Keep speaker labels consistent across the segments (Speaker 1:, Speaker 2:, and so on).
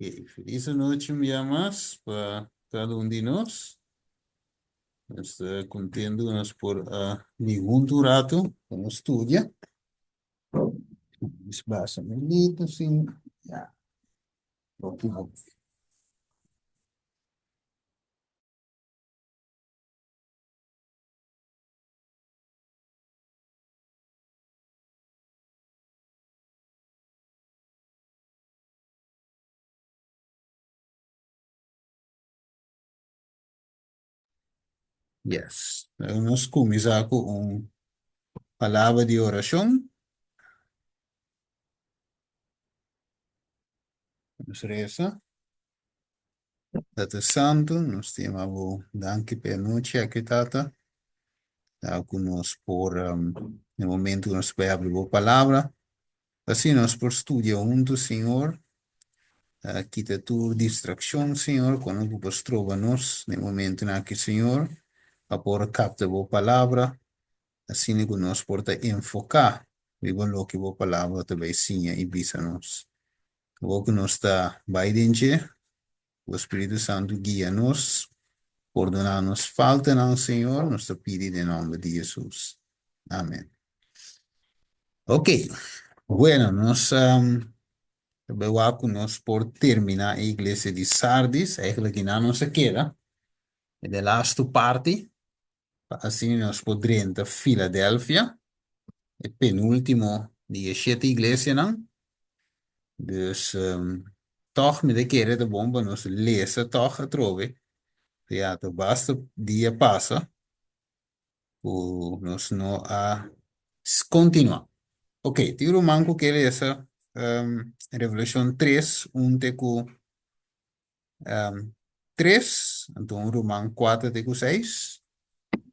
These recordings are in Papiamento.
Speaker 1: Ok, felis anochi un bia mas pa kada un di nos. Nos ta kontentu ku nos por a bini huntu un ratu pa nos studia. Nos basa un lito sin ya. Hopi hopi. Yes. Nou nos kuminsá ku un palabra di orashon. Nos resa. Tata Santu, nos ta yama bo danki pa e anochi aki, Tata. Ta ku nos por, na e momento ku nos bai abri bo palabra, asina nos por studia huntu, Señor. Kita tur distraccion, Señor, ku no por stroba nos na e momentonan aki, Señor, pa por capta bo palabra, asina ku nos por ta enfoká riba loke bo palabra ta bai siña i bisa nos. Awor ku nos ta bai den dje, bo Spiritu Santu guia nos, pordoná nos faltanan, Señor, nos ta pidi den nomber di Jesus. Amen. Ok, bueno, nos ta bai wak ku nos por terminá e iglesia di Sardis, eigenlijk kinan nos a keda, e de lastu parti, pa asina nos por drenta Filadelfia, e penúltimo di e shete iglesianan. Dus, tòg mi ta kere ta bon pa nos lesa tòg atrobe, ya ta basta dia pasa ku nos no a kontinuá. Ok, tin ruman ku ke lesa Revelashon tres, un te ku tres, anto un ruman kuater te ku seis.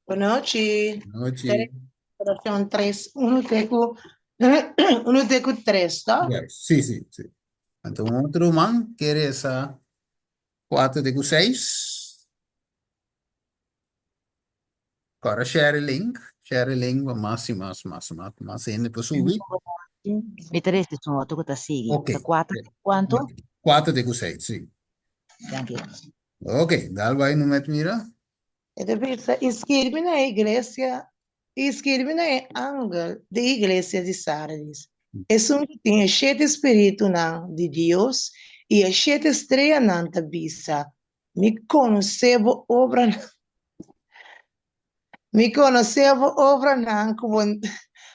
Speaker 2: Bonochi.
Speaker 1: Bonochi.
Speaker 2: Revelashon tres, unu te ku unu te ku tres, to?
Speaker 1: Yes, si, si, si. Anto un otro ruman ke resa kuater te ku seis. Kòrda share e link, share e link pa mas i mas, mas, mas, mas hende por subi.
Speaker 3: Mi ta resta esun otro ku ta sigui.
Speaker 1: Ok.
Speaker 3: Ta kuater te kuantu?
Speaker 1: Kuater te ku seis, si.
Speaker 3: Danki.
Speaker 1: Ok, dal bai no met mira.
Speaker 2: E ta bisa, I skirbi na e iglesia, i skirbi na e angel di e iglesia di Sardis, Esun ku tin e shete spiritunan di Dios i e shete streanan ta bisa, Mi konosé bo obranan. Mi konosé bo obranan ku bo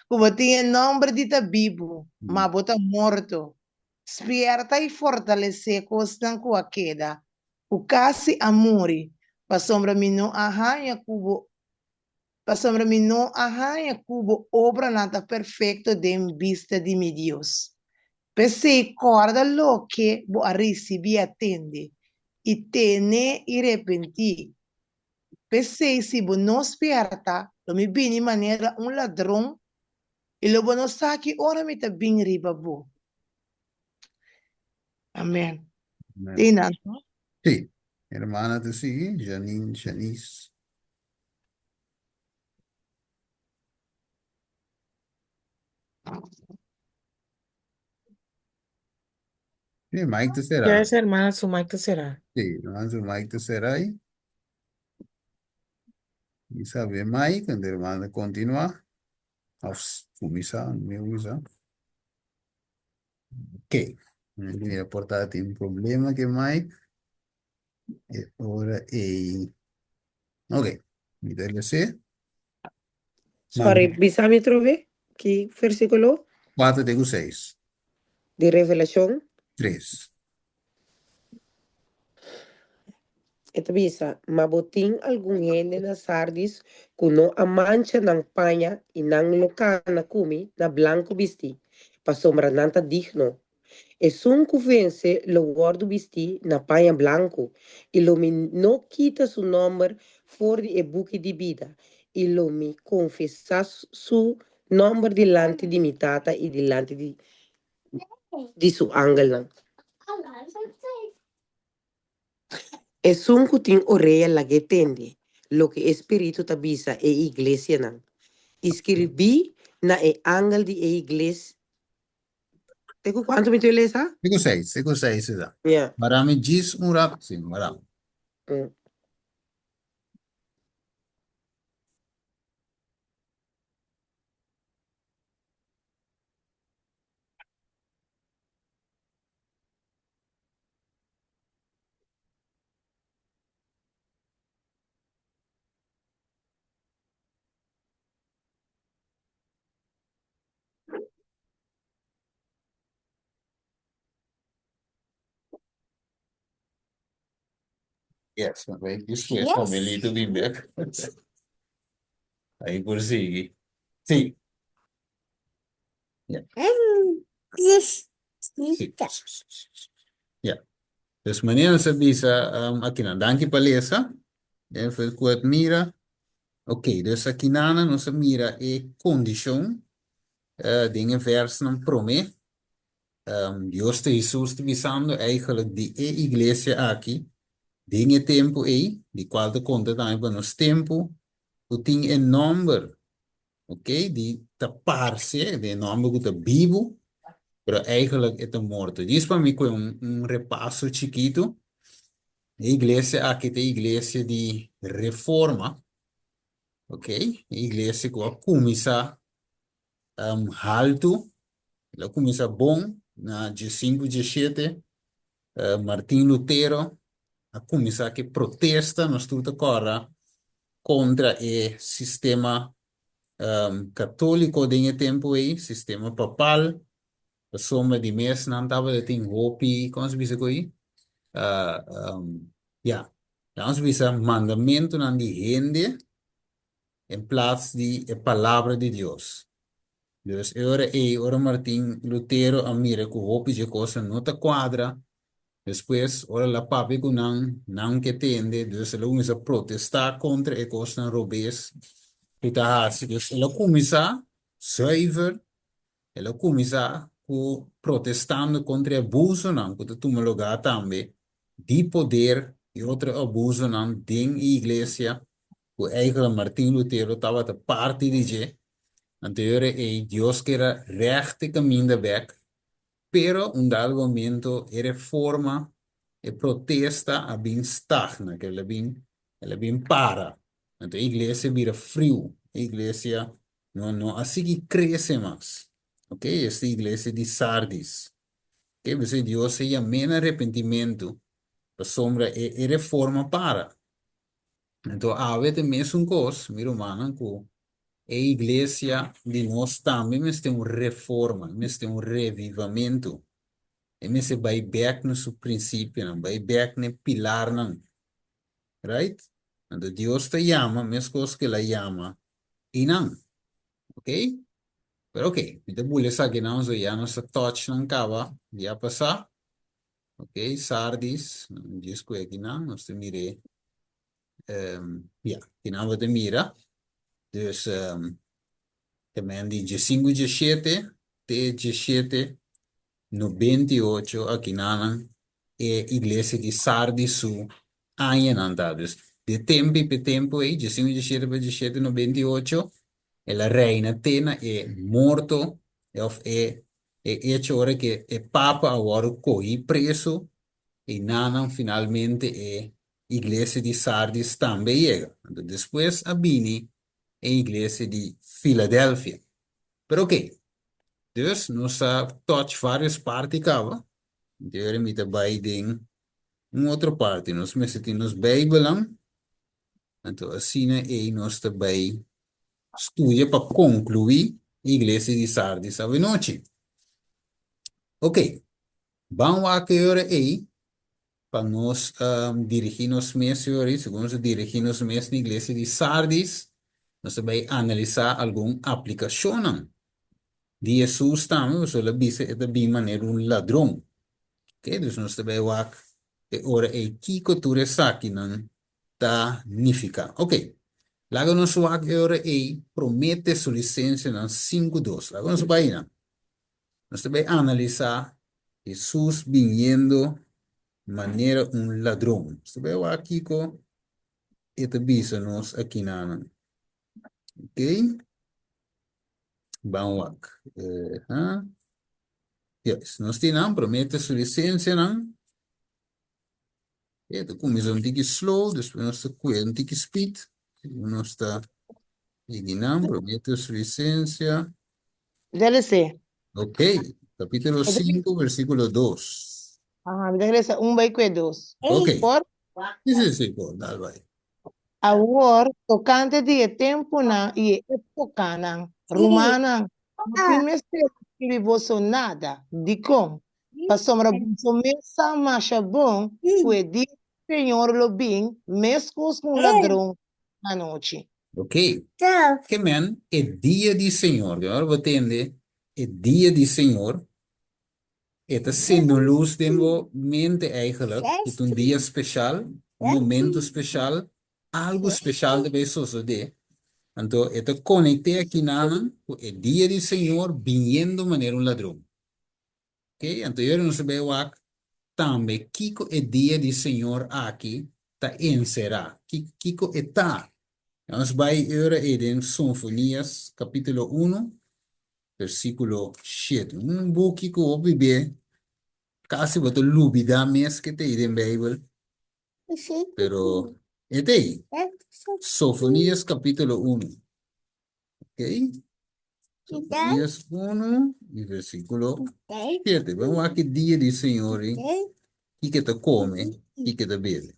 Speaker 2: ku bo tin e nòmber di ta bibu, ma bo ta morto. Spièrta i fortalesé kosnan ku a keda, ku kasi a muri, pasobra mi no a haña ku bo pasobra mi no a haña ku bo obranan ta perfekto den bista di mi Dios. P'esei kòrda loke bo a risibí a tende, i tene i repentí. P'esei si bo no spièrta, lo mi bini manera un ladron, i lo bo no sa ki ora mi ta bin riba bo. Amèn.
Speaker 1: Amèn.
Speaker 2: Tin anto?
Speaker 1: Sí, hermana ta sigui, Janine, Janice. Sí, mic ta
Speaker 4: Ya
Speaker 1: será.
Speaker 4: esa hermana su mic ta será.
Speaker 1: Sí, hermana su mic ta será ahí. Y sabe mic, cuando hermana continúa. Of kumisa, mi usa. Ok. Mira, por ta tin problema que mic. E ora ei. Ok, mi ta lese.
Speaker 4: Sorry, bisa mi otro be? Ki versículo?
Speaker 1: 4 te ku 6.
Speaker 4: Di Revelashon?
Speaker 1: 3.
Speaker 4: E ta bisa, Ma bo tin algun hende na Sardis ku no a mancha nan paña i nan lo kana ku mi na blanku bistí, pasobra nan ta digno. Esun ku vense lo wòrdu bistí na paña blanku, i lo mi no kita su nòmber for di e buki di bida, i lo mi konfesá su nòmber dilanti di mi Tata i dilanti di su angelnan. Esun ku tin orea lag'é tende loke e spiritu ta bisa e iglesianan, i skirbí na e angel di e. Te ku kuantu mi tin lesa?
Speaker 1: Te ku seis, te ku seis e ta.
Speaker 4: Ya.
Speaker 1: Mara mi djis un rato, si, mara.
Speaker 4: Mm.
Speaker 1: Yes, maar weet je, yes. Familie bin bek. Ahí por sigui. Sí. Ja. Sí. Ja. Dus manera nos a bisa um, akinan. Danki pa lesa. Even ku het mira. Ok, dus akinana nos a mira e kondishon uh, den e versnan promé. Um, Dios te Hesus te bisando eigenlijk di e iglesia aki, den e tempu ei, di kual ta konta tambe pa nos tempu, ku tin e nòmber Ok, di ta parse, den e nòmber ku ta bibu, pero eigenlijk e ta morto. Djis pa mi kue un, un repaso chikitu. E iglesia aki ta e iglesia di Reforma, ok, e iglesia ku a kuminsá um, haltu, el a kuminsá bon na diesinku dieshete, uh, Martin Lutero a kuminsá ku e protesta, nos tur ta kòrda, kontra e sistema katóliko den e tempu ei, sistema papal, pasobra di mes nan tabata tin hopi, kon se bisa ku ei? Ya, laga nos bisa mandamentunan di hende en plats di e palabra di Dios. Dus e ora ei, ora Martin Lutero a mira ku hopi dje kosnan no ta kuadra, despues ora el a papia ku nan, nan ke tende, dus el a kuminsá protestá kontra e kosnan robes ku ta hasi. Dus el a kuminsá zuiver, el a kuminsá ku protestando kontra e abusonan ku ta tuma lugá tambe di poder i otro abusonan den e iglesia ku eigenlijk Martin Lutero tabata parti di dje. Anto e ora ei Dios ker a règt e kaminda bèk, pero un dado momento e reforma, e protesta a bin stagna, ke el a bin el a bin para. Anto e iglesia bira friu, e iglesia no no a sigui krese mas. Ok, esta e iglesia di Sardis. Ok, p'esei Dios a yam'é na arepentimentu pasobra e e reforma para. Anto awe ta e mesun kos, mi rumannan, ku e iglesia di nos tambe mester un reforma, mester un revivamentu. E mester bai bèk na su prinsipionan, bai bèk na e pilarnan. Right? Anto Dios ta yama meskos ku el a yama einan. Ok? Pero ok, mi ta bula esakinan so ya nos a touch nan kaba dia pasá. Ok, Sardis, djis ku ekinan, nos ta mir'é. Um, ya, kinan bo ta mira. Dus, um, ta men di diesinku dieshete te dieshete 98 akinanan e iglesia di Sardis su añanan ta. Dus, di e tempu i p'e tempu ei, diesinku dieshete pa dieshete 98, el a reina te na e morto òf e e echo ora ke e papa a wòrdu kohi presu i nanan finalmente e iglesia di Sardis tambe yega. Anto despues a bini e iglesia di Filadelfia. Pero oke, dus nos a touch varios parti kaba, anto ora mi ta bai den un otro parti. Nos mester tin nos Beibelnan, anto asina ei nos ta bai studia pa konkluí e iglesia di Sardis awenochi. Oke, ban wak e ora ei pa nos dirigí nos mes e ora ei, segun nos a dirigí nos mes na iglesia di Sardis, nos ta bai analisá algun aplikashonnan di Hesus tambe, pasobra el a bisa e ta bin manera un ladron. Oke, dus nos ta bai wak e ora ei kiko tur esakinan ta nifiká. Oke, laga nos wak e ora ei Promé Tesolisensenan 5:2. Laga nos bai einan. Nos ta bai analisá Hesus biniendo manera un ladron. Nos ta bai wak kiko e ta bisa nos akinanan. Oke, ban wak. Yes, nos tin nan, promé Tesalonicensenan. E ta kuminsá un tiki slow, despues nos ta kue un tiki speed. Nos ta yegi nan, promé Tesalonicense.
Speaker 2: Dale se.
Speaker 1: Ok, kapítulo 5, versíkulo 2.
Speaker 2: Aha, mi ta lesa un bai kue dos.
Speaker 1: Ok.
Speaker 2: Por?
Speaker 1: Sí, sí, sí, por, dal bai.
Speaker 2: Awor, tokante di e tempunan i e épokanan, rumannan, no tin mester di skibi boso nada. Dikon? Pasobra boso mes sa masha bon ku e dia di Señor lo bin meskos ku un ladron na anochi.
Speaker 1: Ok. Ke men e dia di Señor? Ke ora bo tende e dia di Señor, E ta sende un lus den bo mente eigenlijk, ku ta un dia speshal, un momento speshal, algu speshal ta bay sosodé. Anto e ta konekt'é akinanan ku e dia di Señor biniendo manera un ladron. Oke, anto yora nos ta bay wak tambe kiko e dia di Señor aki ta enserá, kiko e ta. Nos bay ora ei den Sonfonías kapítulo unu, Versíkulo shete. Un buki ku hopi be kasi bo ta lubidá mes ke ta ei den Beibel, pero e ta ei. Sofonías kapítulo unu. Ok? Sofonías unu i versíkulo shete. Ban wak e dia di Señor ei, kiko ta kome, kiko ta bebe.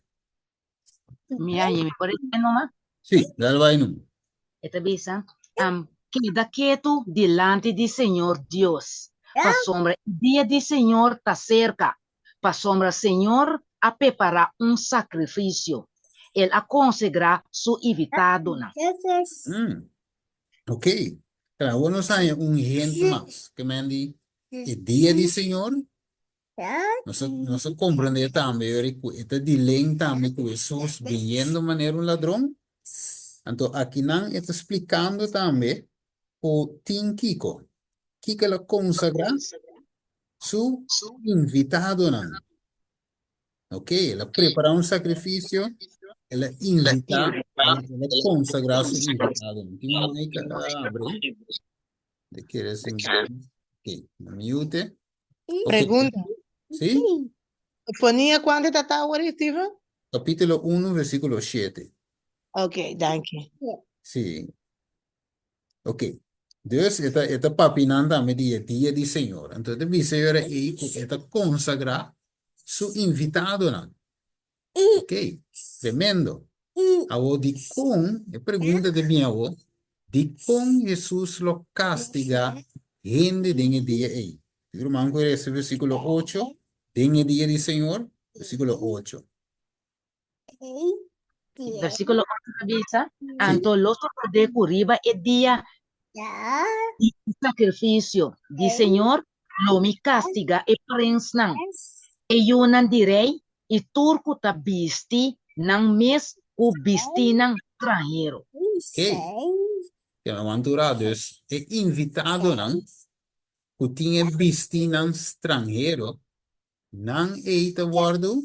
Speaker 3: Mi a mi por e numa?
Speaker 1: Sí, dal bai numa.
Speaker 3: E ta bisa, am, keda ketu dilanti di Señor Dios, pasobra e dia di Señor ta serka, pasobra Señor a prepará un sakrifisio, El a konsegrá su invitadonan.
Speaker 1: Mm. Ok. Pero awor nos haña un hint mas. Ke men di e dia di Señor Nos a, nos a comprende tambe yori cu e ta dilen tambe cu Hesus biniendo manera un ladron. Anto akinan e ta splicando tambe cu tin kico. Kico el a consagra? Su invitadonan. Ok, el a prepara un sacrificio, el a invita, el a consagra su invitadonan. Tin un mic a abri. De quiere sin... Ok, mute. Ok.
Speaker 2: Pregunta.
Speaker 1: Sí?
Speaker 2: Ponía cuánto ta ta ahora, Steven?
Speaker 1: Capítulo 1, versículo 7.
Speaker 2: Ok, danki.
Speaker 1: Sí. Ok. Dus e ta, e ta papinan tambe di e dia di Señor. Anto e ta bisa e ora ei ku e ta konsagrá su invitadonan. Ok, tremendo. Awor dikon, e pregunta ta bin awor, dikon Hesus lo kastigá hende den e dia ei? Tin ruman ku resa versíkulo ocho, den e dia di Señor, versíkulo ocho.
Speaker 3: Versíkulo ocho ta bisa, Anto lo sosodé ku riba e dia di sakrifisio di Señor lo mi kastigá e prensnan, e yunan di rei i tur ku ta bisti nan mes ku bistinan stranhero.
Speaker 1: Hey, ke nan wantura dus e invitadonan ku tin e bistinan stranhero, nan ei ta wòrdu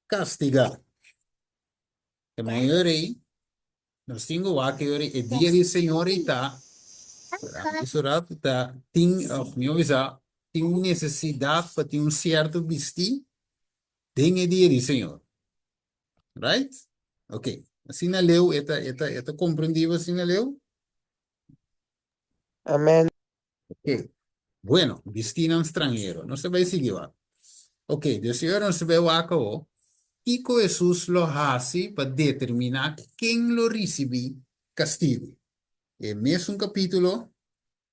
Speaker 1: kastigá. Ke mayor ei Nos tin ku wak e ora e dia di Señor ei ta, ta tin, òf mihó bisa, tin un nesesidat pa tin un sierto bistí den e dia di Señor. Right? Ok. Asina leu e ta, e ta, e ta komprendí bo asina leu?
Speaker 4: Amen.
Speaker 1: Ok. Bueno, bistinan stranhero. Nos ta bai sigui wak. Ok, dus e ora nos ta bai wak awo, kiko Hesus lo hasi pa determiná ken lo risibí kastigu? E mesun kapítulo,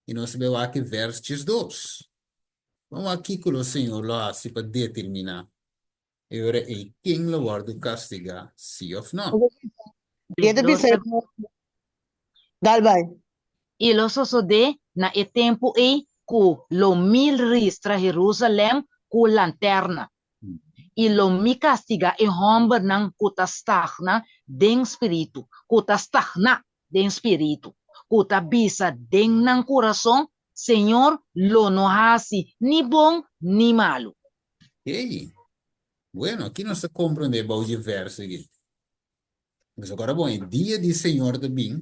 Speaker 1: i nos ta bai wak e vèrs diesdos. Ban wak kiko lo Señor lo hasi pa determiná e ora ei ken lo wòrdu kastigá, sí òf nò.
Speaker 2: E ta bisa Dal bai.
Speaker 3: I lo sosodé na e tempu ei ku lo mi ristra Herusalèm ku lanterna, i lo mi kastigá e hòmbernan ku ta stagna den spiritu, ku ta stagná den spiritu, ku ta bisa den nan kurason, Señor lo no hasi ni bon ni malu.
Speaker 1: Hey, bueno, aki nos ta comprende bou dje verso aki. Nos a bon, e dia di Señor ta bin,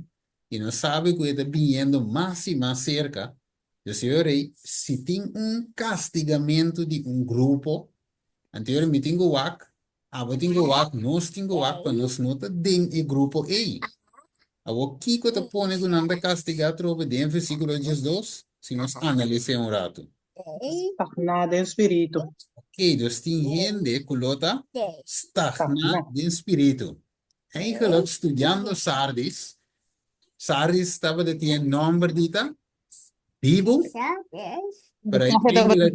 Speaker 1: i nos sabe ku e ta biniendo mas i mas serka. Dus e ora ei, si tin un kastigamentu di un grupo, anto e ora mi tin ku wak, abo tin ku wak, nos tin ku wak pa nos no ta den e grupo ei. Awor kiko ta pone ku nan ta kastigá atrobe den versíkulo diesdos? Si nos analis'é un ratu.
Speaker 5: Stagná den spiritu.
Speaker 1: Oké, dus tin hende ku lo ta stagná den spiritu. Eigenlijk studiando Sardis, Sardis tabata tin e nòmber di ta bibu, pero eigenlijk,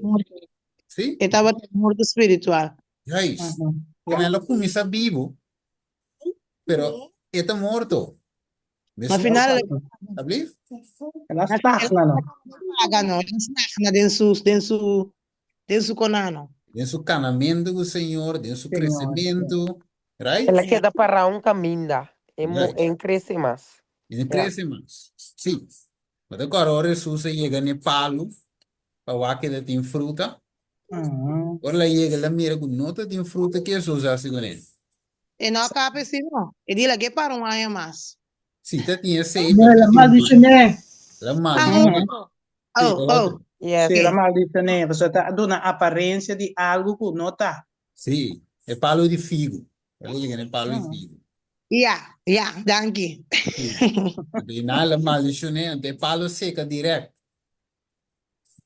Speaker 1: sí?
Speaker 2: E tabata morto spiritual.
Speaker 1: Juist. Pero el a kuminsá bibu, pero e ta morto.
Speaker 2: Na final,
Speaker 1: Alsjeblieft?
Speaker 5: El a stagna no.
Speaker 2: Paga no, el a stagna den su, den su, den su konano.
Speaker 1: Den su kanamentu ku Señor, den su kresementu, right?
Speaker 4: El a keda pará un kaminda, e mo,
Speaker 1: Right.
Speaker 4: e no krese mas.
Speaker 1: E no krese mas. Sí. Bo ta kòrda ora Hesus a yega n'e palu pa wak e ta tin fruta? Ora el a yega el a mira ku no ta tin fruta, ke Hesus a hasi kuné?
Speaker 2: E no a kap esei no. E di lag'é para un aña mas.
Speaker 1: Sí, ta tin esei,
Speaker 6: No,
Speaker 1: pero
Speaker 6: el a
Speaker 1: ta tin
Speaker 6: maldishoné.
Speaker 1: El a
Speaker 2: Ah,
Speaker 1: maldishoné.
Speaker 2: oh,
Speaker 1: Sí,
Speaker 2: oh,
Speaker 1: el
Speaker 2: oh.
Speaker 1: otro.
Speaker 4: Yes.
Speaker 5: Sí, el a maldishoné, pasobra ta duna aparensia di algu ku no ta.
Speaker 1: Sí, e palu di figu. El a yega na e palu di figu.
Speaker 2: Ya, ya, danki.
Speaker 1: Sí. Anto i nan el a maldishoné, anto e palu seka dirèkt.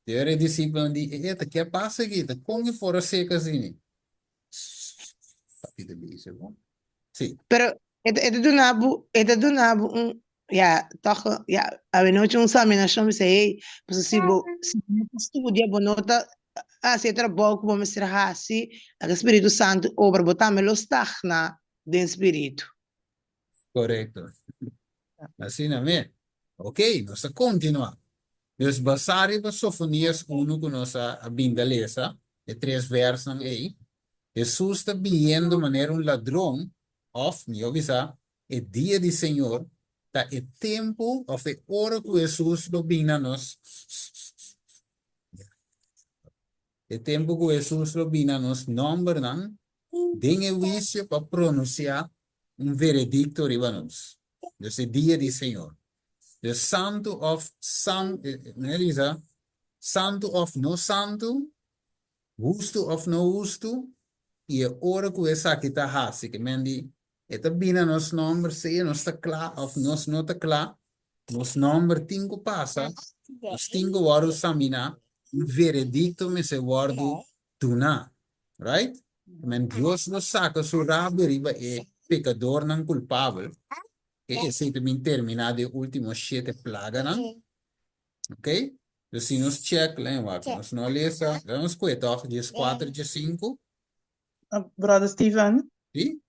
Speaker 1: Te ora e disipelnan di, E, e, ta ke a pasa aki? Ta kon e por a seka asina? Papi ta bisa bo. Sí.
Speaker 2: Pero e ta, e ta duna bo, e ta duna bo un, ya, tòg, ya, awenochi un saminashon bisa, hey, pasobra si bo, si bo no ta studia, bo no ta hasi e trabou ku bo mester hasi, laga Spiritu Santu obra, bo tambe lo stagna den spiritu.
Speaker 1: Korekto. Asina me. Ok, nos ta kontinuá. Dus basá riba Sofonías unu ku nos a a binda lesa, e tres vèrsnan ei, Hesus ta biniendo manera un ladron, òf mihó bisá, e dia di Señor ta e tempu òf e ora ku Hesus lo bin na nos. E tempu ku Hesus lo bini na nos nòmbernan den e huisio pa pronunsiá un veredikto riba nos. Dus e dia di Señor. Dus santu òf san, manera di bisa, santu òf no santu, hustu òf no hustu, i e ora ku esaki ta hasi, ke men di E ta bini na nos nòmber sea nos ta kla òf nos no ta kla, nos nòmber tin ku pasa, nos tin ku wòrdu saminá, un veredikto mester wòrdu duná. Right? Men Dios lo saka su rabia riba e pekadornan kulpabel, e esei ta bin terminá den e último shete plaganan. Ok? Dus si nos chèk, lei wak, nos no a lesa, laga nos kue tòg, dieskuater, diesinku.
Speaker 5: Brother Steven?
Speaker 1: Sí?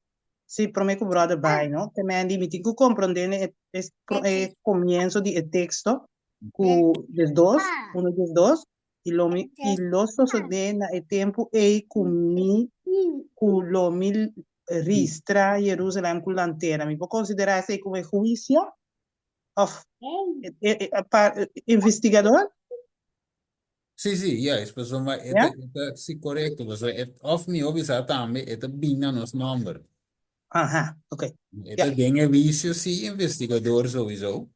Speaker 5: Sí, promé ku brother bai, no? Te Mandy, mi tin ku komprondé e, e, e komienso di e teksto ku diesdos, uno diesdos, i lo mi, i lo sosodé na e tempu ei ku mi, ku lo mi ristra Jerusalèm ku lantera. Mi por konsiderá esei komo e huisio òf e, e, e, pa investigador?
Speaker 1: Sí, sí, juist. Pasobra e ta, e ta, sí, korekto. Pasobra e, òf mihó bisa tambe, e ta bin na nos nòmber.
Speaker 5: Aha, ok.
Speaker 1: E ta den e wisio, sí, investigador sowieso.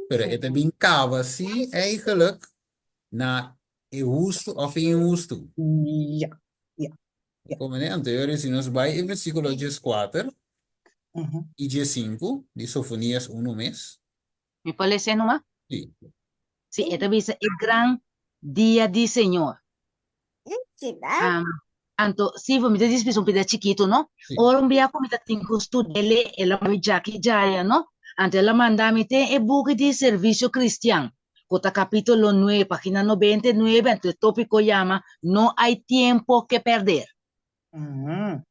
Speaker 1: Pero e ta bin kaba, sí, eigenlijk na e hustu òf e inhustu.
Speaker 5: Ja, ja, ja.
Speaker 1: Komo ne? Anto yori si nos bai e versíkulo dieskuater i diesinku di Sofonías unu mes.
Speaker 3: Mi por lesa numa?
Speaker 1: Sí.
Speaker 3: Sí, e ta bisa e gran dia di Señor. Um, anto, sí, mi ta dispis un pida chiquito, no?
Speaker 1: Sí.
Speaker 3: Ora un bia ku mi ta tin ku studiele, el a mi Jackie Jaya, no? Anto el a manda mi te e buki di Servicio Cristian, ku ta capítulo 9, página 99, anto e tópiko yama No hay tiempo que perder.
Speaker 5: Mm.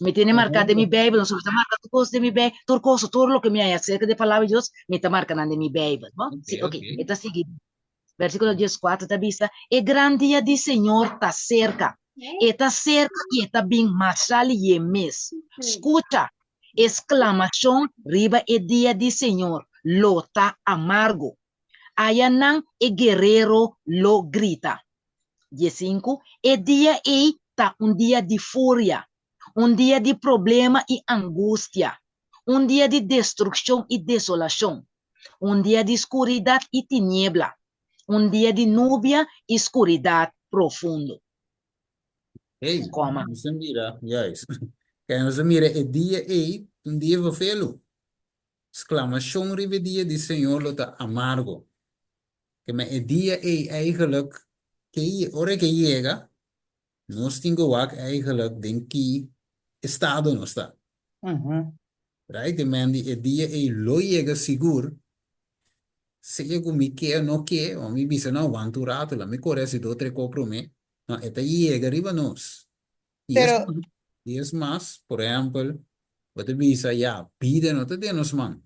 Speaker 3: Mi tiene marcá den mi Bijbel, no? Mi ta marca tur cos den mi Bijbel, tur cos, tur loke mi haña acerca di e Palabra di Dios, mi ta marca nan den mi Bijbel, no? Sí,
Speaker 1: Ok,
Speaker 3: ok,
Speaker 1: ok.
Speaker 3: e ta sigui. Versículo 14 ta bisa, E gran dia di Señor ta cerca. E ta cerca i e ta bin masha lié mes. Scucha! E sclamacion riba e dia di Señor lo ta amargo. Ayanan e guerero lo grita. Diesinku, E dia ei ta un dia di furia, un dia di problema i angustia, un dia di destrukshon i desolashon, un dia di skuridat i tiniebla, un dia di nubia i skuridat profundo.
Speaker 1: Hey,
Speaker 3: Koma.
Speaker 1: nos a mira, juist. Kijk, nos a mira e dia ei, un dia vervelu. Sklamashon riba e dia di Señor lo ta amargo. Ke men e dia ei eigenlijk, ke ora ke yega, nos tin ku wak eigenlijk den ki estado nos ta. Right? Ke men di e dia ei lo yega sigur, sea ku mi ke o no ke, o mi bisa no, wanta un rato, la mi kore hasi dos tres kos promé. No, e ta yega riba nos. I es
Speaker 2: Pero
Speaker 1: mas, i es mas, por ehèmpel, bo ta bisa, ya, bida no ta den nos man.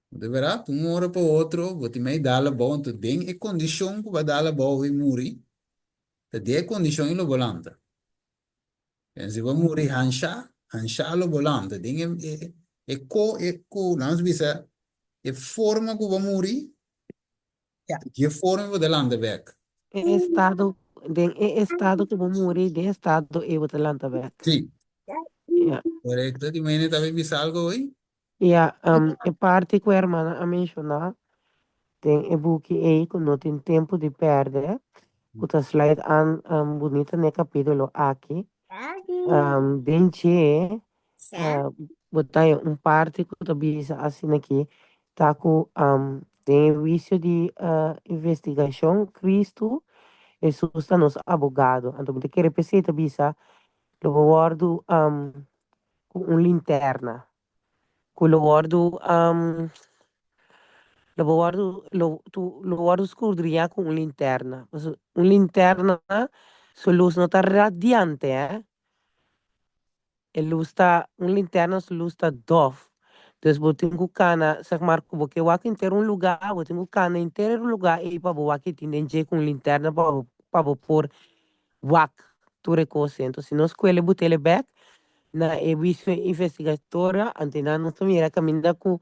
Speaker 1: Bo ta bera, un ora pa otro, bo tin mei dal abou, anto den e kondishon ku bo a dal abou i muri, ta den e kondishon ei lo bo lanta. En si bo muri hanshá, hanshá lo bo lanta. Den e, e, e ko, e ku, laat nos bisa, e forma ku bo muri,
Speaker 2: Ja.
Speaker 1: dje forma bo ta lanta bek.
Speaker 4: E estado, den e estado ku bo muri, den e estado ei bo ta lanta bek.
Speaker 1: Sí.
Speaker 4: Ja.
Speaker 1: Korekto. Di mene ta bin bisa algo hoy?
Speaker 4: Ja, e parti ku e hermana a menshoná den e buki ei ku no tin tempu di pèrdè, ku ta sluit aan bunita na e kapítulo aki. Den dje bo ta haña un parti ku ta bisa asin'aki, ta ku den e huisio di investigashon Kristu Hesus ta nos abogado. Anto mi ta kere p'esei ta bisa lo bo wòrdu ku un linterna ku lo wòrdu lo bo wòrdu lo tu lo wòrdu skudriñá ku un linterna. Pasobra un linterna su lus no ta radiante eh. E lus ta un linterna su lus ta dòf. Dus bo tin ku kana sèg mar ku bo ke wak henter un lugá bo tin ku kana henter e lugá ei pa bo wak ke tin den dje ku un linterna pa bo pa bo por wak tur e kos ei. Entonces si nos kuele butele bek na e huisio investigatorio anto nan nos ta mira kaminda ku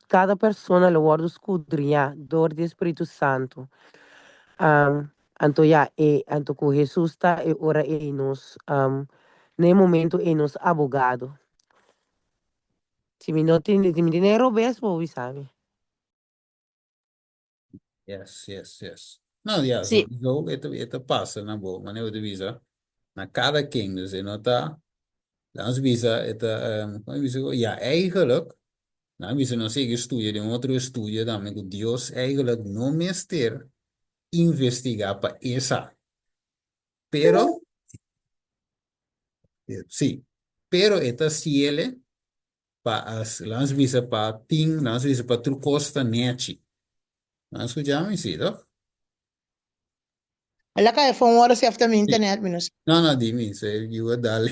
Speaker 4: kada persona lo wòrdu skudriñá dor di e Spiritu Santu. Anto ya e anto ku Hesus ta e ora ei nos na e momento ei nos abogado. Si mi no tin si mi tin e robes bo bisa mi.
Speaker 1: Yes, yes, yes. No, ja,
Speaker 3: Sí.
Speaker 1: sowieso e ta, e ta pasa na bo, manera bo ta bisa, na kada ken, dus e no ta, laat ons bisa, e ta, um, kon e bisa, ja, eigenlijk, laat bisa nos sigui studia den otro estudio tambe ku Dios eigenlijk no mester investiga pa esa. Pero, sí, pero e ta siele pa as, laat ons bisa pa tin, laat ons bisa pa tur kos ta nechi. Nan a skucha mi? Sí, toch?
Speaker 2: El a kai for un ora si after mi
Speaker 1: Sí.
Speaker 2: internet mi no sa.
Speaker 1: No, no, di mi, se yu a dal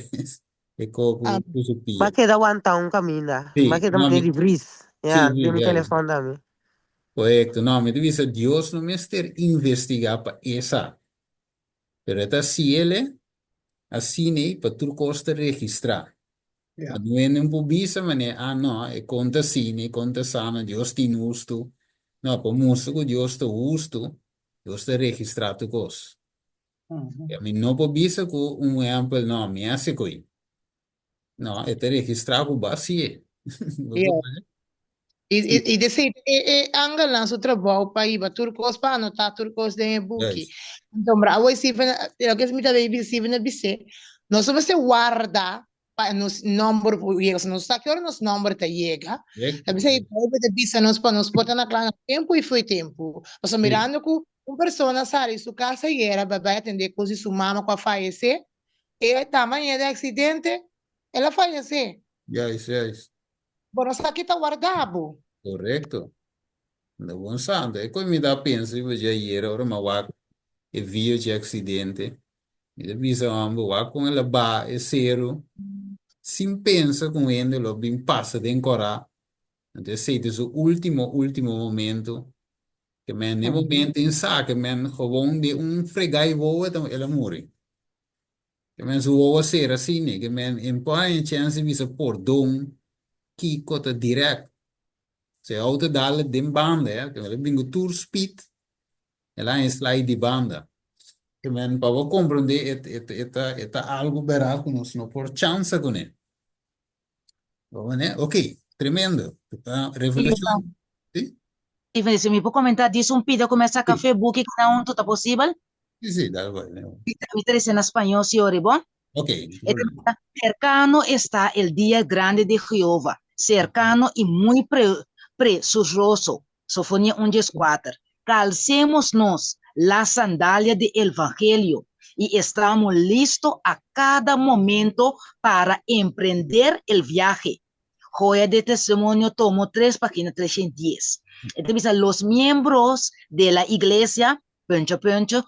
Speaker 1: e ko ku
Speaker 2: Ah,
Speaker 1: ku su
Speaker 4: M'a
Speaker 1: pia.
Speaker 4: keda wanta un kaminda. M'a
Speaker 1: Sí,
Speaker 4: keda
Speaker 1: no,
Speaker 4: manera
Speaker 1: mi,
Speaker 4: di vries.
Speaker 1: sí,
Speaker 4: Ya,
Speaker 1: sí,
Speaker 4: den mi
Speaker 1: juist.
Speaker 4: telefòn tambe.
Speaker 1: Korekto. No, mi ta bisa Dios no mester investigá pa e sa. Pero e ta hasiel e asina ei pa tur kos ta registrá.
Speaker 5: Ja.
Speaker 1: Pa no hende por bisa manera, ah no, e kon ta asina, e kon ta asana, Dios tin hustu. No, pa mustra ku Dios ta hustu, Dios ta registrá tur kos.
Speaker 5: Mhm.
Speaker 1: Mi no por bisa ku un ehèmpel, no, mi hasi ko'i. No, e ta registrá ku bo hasié. Bo
Speaker 2: Ja.
Speaker 1: comprende?
Speaker 2: I,
Speaker 1: Sí.
Speaker 2: i, i desei e, e angelnan su trabou pa hiba tur kos, pa anotá tur kos den e buki.
Speaker 1: Juist.
Speaker 2: Anto, mra, awor Steven, loke mi ta bay bisa Steven a bis'é, nos mester warda pa nos nomber por yega. So nos sa ki ora nos nomber ta yega.
Speaker 1: Correcto.
Speaker 2: Ta bisa e Bijbel ta bisa nos pa nos por ta na kla na tempu i fo'i tempu. Pasobra
Speaker 1: Sí.
Speaker 2: mirando ku un persona sali su kas ayera pa bai atendé kos di su mama ku a fayesé, e ta mañana den aksidente, el a fayesé.
Speaker 1: Juist, juist.
Speaker 2: Bo no sa ki ta warda bo.
Speaker 1: Correcto. Da bon santo. E koe mi ta pensa riba dje ayera ora mi a wak e video dje accidente. Mi ta bisa homber wak kon el a baha e seru sin pensa ku un hende lo bin pasa den kora. Anto esei ta su ultimo ultimo momento. Ke men den momento in sa ke men gewoon den un fregai wowo el a muri. Ke men su wowo a sera asina, ke men en por haña chèns di bisa pordon kiko ta dirèkt. Si e outo dal den banda, ya, ke men a bin ku tur speed, el a haña slide di banda. Ke men pa bo komprondé e e e ta e ta algu bèrdat ku nos no por chansa kuné. Bo manera? Oké, tremendo. Revelashon, si?
Speaker 3: Steven, si mi por comenta dis un pida cu mi a saca
Speaker 1: Sí.
Speaker 3: fe buki cu na hunto ta posibel?
Speaker 1: Sí, sí, dale bai.
Speaker 3: Mi ta diciendo na spañol si ori, bon?
Speaker 1: Ok, no
Speaker 3: E ta
Speaker 1: problema.
Speaker 3: bisa, Cercano está el día grande de Jehová, cercano y muy pre presuroso. Sofonía un dies kuater. Calcémonos la sandalia de evangelio y estamos listo a cada momento para emprender el viaje. Joya de Testimonio, tomo 3, página 310. E ta bisa, Los miembros de la iglesia, punto, punto,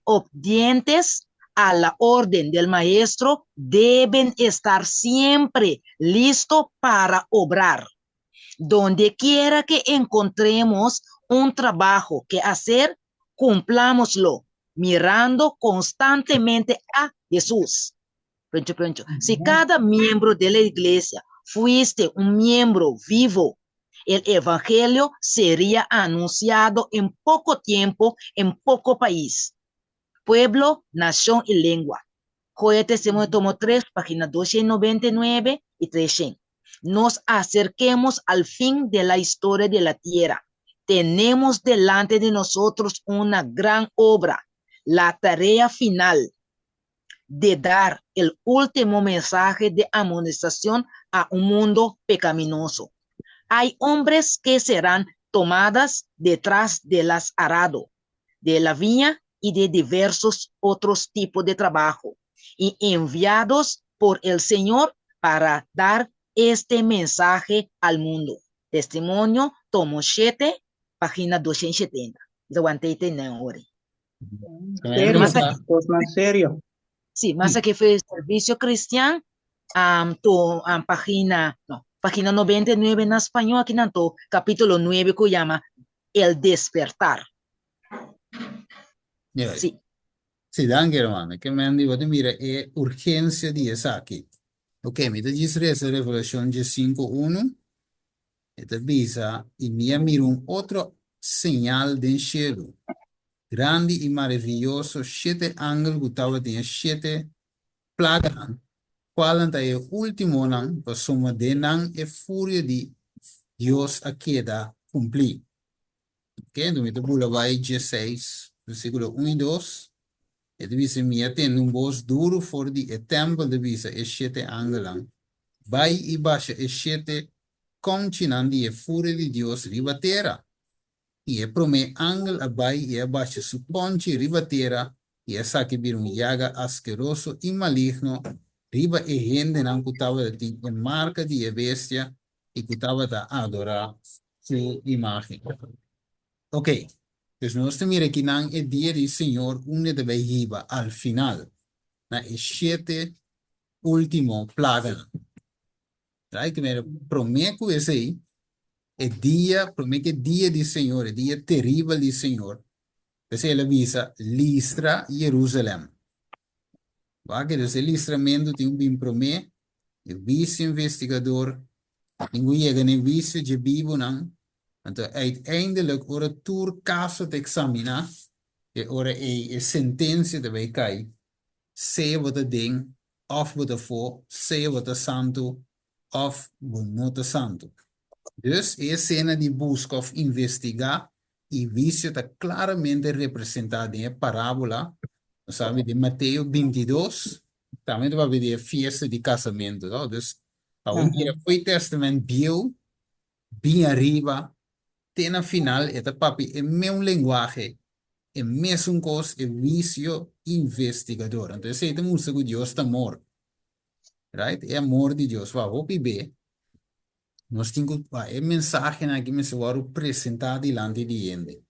Speaker 3: obedientes a la orden del maestro, deben estar siempre listo para obrar. Donde quiera que encontremos un trabajo que hacer, cumplámoslo, mirando constantemente a Jesús. Punto, punto. Si cada miembro de la iglesia fuiste un miembro vivo, el evangelio sería anunciado en poco tiempo, en poco país, pueblo, nación y lengua. Joya Testimonio, tomo 3, página 299 y 300. Nos acerquemos al fin de la historia de la tierra. Tenemos delante de nosotros una gran obra, la tarea final de dar el último mensaje de amonestación a un mundo pecaminoso. Hay hombres que serán tomadas detrás de las arado, de la viña y de diversos otros tipos de trabajo, y enviados por el Señor para dar este mensaje al mundo. Testimonio, tomo 7, página 270. Aguantei ori.
Speaker 5: Serio, cosnan serio.
Speaker 3: Sí, mas aki foi Servicio Cristian, um, to um, página, no, página 99 na spañó, aki nan to capítulo 9 ku yama El Despertar.
Speaker 1: Ja.
Speaker 3: Sí.
Speaker 1: Sí, danki hermano. Ke men di bo ta mira e urgencia di esaki. Ok, mi ta djis resa Revelacion 15:1. E ta bisa, I mi a mira un otro señal den shelu, grandi i maravioso, shete angel ku tabatin e shete plaganan, kualnan ta e últimonan, pasobra den nan e furia di Dios a keda kumplí. Ok, anto mi ta bula bai diesseis, versíkulo un i dos. E ta bisa, Mi a tende un bos duru for di e tèmpel ta bisa e shete angelnan, Bai i basha e shete kònchinan di e furia di Dios riba tera. I e promé angel a bai i a basha su kònchi riba tera, i esaki bira un yaga askeroso i maligno riba e hendenan ku tabata tin e marka di e bestia i ku tabata adorá su imágen. Oké, dus nos ta mira kinan e dia di Señor unda ta bai hiba al final, na e shete último plaganan. Right? Mira, promé ku esei, e dia, promé ku e dia di Señor, e dia teribel di Señor, p'esei el a bisa, Listra Jerusalèm. Wak, dus e listramentu tin un bin promé, e huisio investigador tin ku yega na e huisio dje bibunan, anto uiteindelijk ora tur kaso ta eksaminá, e ora ei e sentensia ta bai kai, sea bo ta den òf bo ta afó, sea bo ta santu òf bo no ta santu. Dus e esena di buska òf investigá i huisio ta klaramente representá den e parábola, nos sabi den Mateo bintidos, tambe ta papia di e fiesta di kasamentu, no? Dus pa bo mira fo'i Tèstamènt Bieu bin ariba te na final e ta papia e meun lenguahe, e mesun kos, e huisio investigador. Anto esei ta mustra ku Dios ta amor. Right? E amor di Dios. Wou, hopi be nos tin ku e mensahenan aki mester wòrdu presentá dilanti di hende.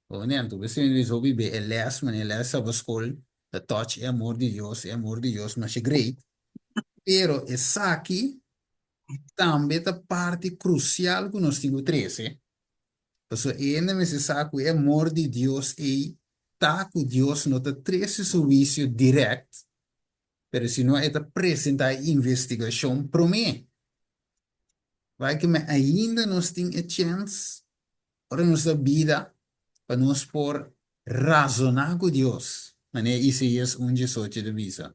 Speaker 1: Bo anto bo bisa hopi be e lès, manera e lès saba skol ta touch e amor di Dios, e amor di Dios masha great. Pero esaki tambe ta parti krusial ku nos tin ku trese, pasobra e hende mester sa ku e amor di Dios ei ta ku Dios no ta trese su huisio dirèkt, pero sino e ta presentá e investigashon promé. Bai ke me ainda nos tin e chèns ora nos ta bida pa nos por razoná ku Dios, manera Isaías un diesocho ta bisa.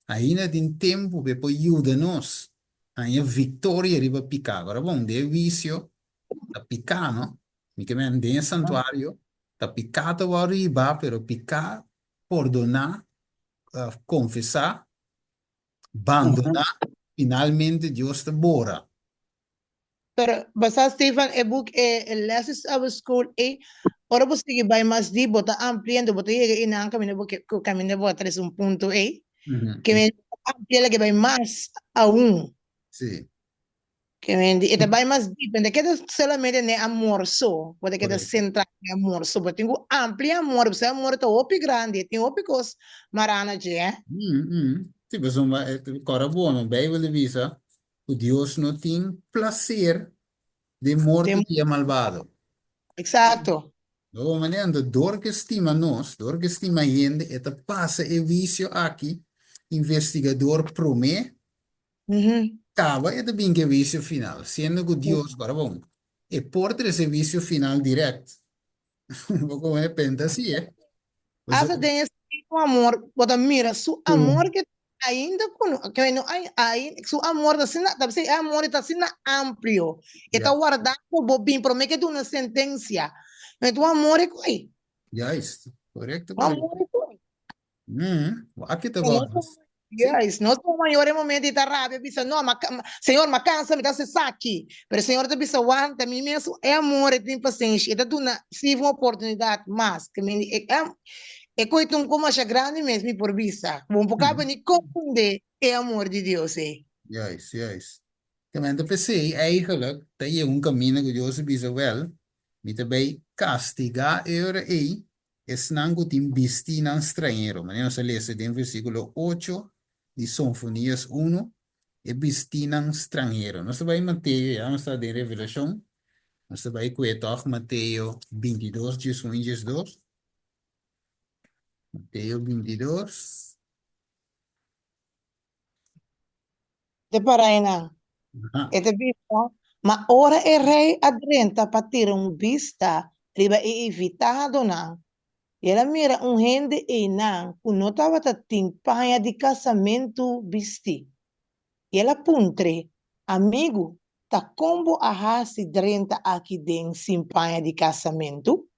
Speaker 1: Ainda tin tempu pa e por yuda nos haña viktoria riba piká. Ora bon, den e wisio. Ta piká, no? Mi ke men den e santuario, ta piká ta wòrdu hibá, pero piká pordoná, konfesá, bandoná, finalmente Dios ta bora.
Speaker 2: Pero basa Stefan e boek e les is our school ei ora bo sigui bai mas diep bo ta ampliando bo ta yega einan kaminda bo ke kaminda bo a trese un punto ei ke men amplia la ke bai mas aun.
Speaker 1: Sí.
Speaker 2: Ke men di e ta bai mas diep no ta keda solamente n'e amor so bo ta keda sentra n'e amor so bo tin ku amplia amor pasobra e amor ta hopi grandi e tin hopi kos mará na dje.
Speaker 1: Sí pasobra kòrda bo no Beibel ta bisa ku Dios no tin plaser den morto di e malbado.
Speaker 2: Eksakto.
Speaker 1: Lo manera anto dor ke stima nos, dor ke stima hende, e ta pasa e wisio aki investigador promé, kaba e ta bin ku e wisio final, siendo ku Dios, kòrda bon, e por trese e wisio final dirèkt. Bo komo e penta asi, eh?
Speaker 2: Hasta den e su amor, bo ta mira su amor ke ainda ku no, ke no ai, ai, su amor ta asina, ta bisa e amor ta asina amplio, e ta warda ku bo bin prome ke duna sentensia. No e un amor e koi.
Speaker 1: Juist, korekto,
Speaker 2: Un
Speaker 1: korekto.
Speaker 2: amor e koi.
Speaker 1: Wak ta
Speaker 2: Nos
Speaker 1: bon.
Speaker 2: Juist, nos como mayor e momento e ta rabia bisa no, ma, Señor, ma cansa mi ta haci esaki. Pero Señor ta bisa wanta, mi mes e amor e tin pasenshi, e ta duna Steve un oportunidad mas. Ke mi e, e koe ta un koe masha grandi mes mi por bisa. Bo no por kaba ni comprende e amor di Dios ei.
Speaker 1: Juist, juist. Ke men ta pesey eigenlijk ta yega un camino ku Dios a bisa wel, mi ta bay castiga e ora ei Esnan ku tin bistínan strañero, manera nos a lesa den versíkulo ocho di Sonfonías unu, e bistínan stranhero. Nos ta bai Mateo, ya nos ta den Revelashon, nos ta bai kue tòg Mateo bintidos, diesun i diesdos. Mateo bintidos.
Speaker 2: Te para einan. E ta bisa, Ma ora e rei a drenta pa tira un bista riba e invitadonan, el a mira un hende einan ku no tabata tin paña di kasamentu bistí. I el a puntr'é, Amigu, ta kon bo a hasi drenta aki den sin paña di kasamentu?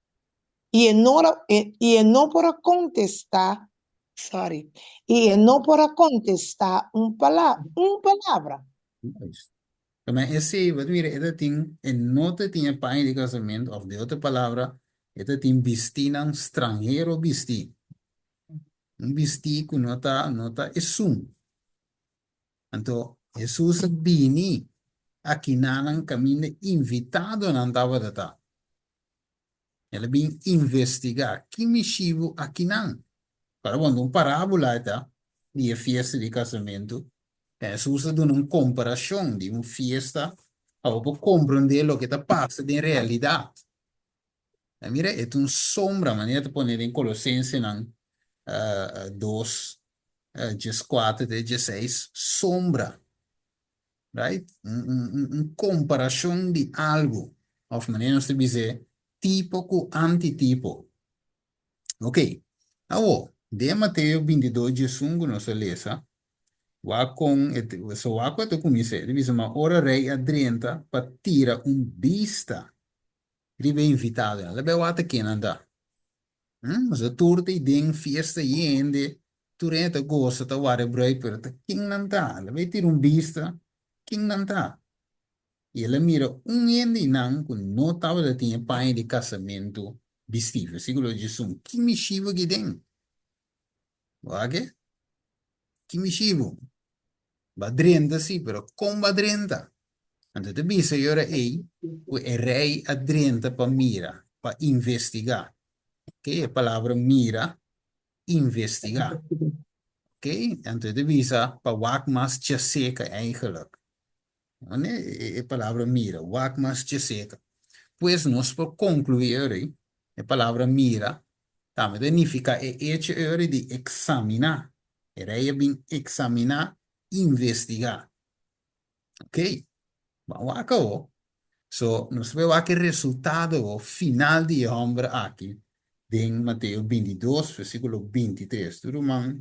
Speaker 2: I e no i e no por a kontestá Sorry. I e no por a kontestá un pala un palabra.
Speaker 1: Juist. Tambe esei, bo ta mira, e ta tin, e no ta tin e paña di kasamentu, òf di otro palabra, e ta tin bistínan stranhero bistí. Un bistí ku no ta, no ta esun. Anto Hesus a bini akinanan kaminda invitadonan tabata ta. El a bin investigá ki mishibu akinan. Para bon, un parábola e ta di e fiesta di kasamentu. Hesus a duna un komparashon di un fiesta pa bo por komprondé loke ta pasa den realidat. A mira, e ta un sombra, manera ta pone den Kolosensenan dos, dieskuater te diesseis, sombra. Right? Un, un, un, un komparashon di algu. Òf manera nos ta bis'é, tipo ku antitipo. Ok. Awor, den Mateo bintidos diesun ku nos a lesa, wak kon e, so wak ku e ta kumins'é. E ta bisa, Ma ora rei a drenta pa tira un bista riba e invitadonan, el a bai wak ta ken nan ta. Pasobra tur ta den fiesta y hende, tur hende ta gosa, ta wara e bruid, pero ta ken nan ta? El a bai tira un bista, ken nan ta? Y el a mira un hende y nan cu no tabata tin e paña di casamentu bistí. Versiculo diesun, Ki mishibu aki den? Wak e? Ki mishibu? Ba drenta sí, pero kon ba drenta? Anto ta bisa e ora ei ku e rei a drenta pa mira, pa investigá. Ok, e palabra mira, investigá. Ok, anto e ta bisa pa wak mas djaseka eigenlijk. Wane e palabra mira, wak mas djaseka. Pues nos por konkluí e ora ei, e palabra mira tambe ta nifiká e echo e ora ei di eksaminá. E rei a bin eksaminá, investigá. Ok, ban wak awo. So, nos ta bai wak e resultado awo final di e hòmber aki den Mateo bintidos, versíkulo bintitres. Tur ruman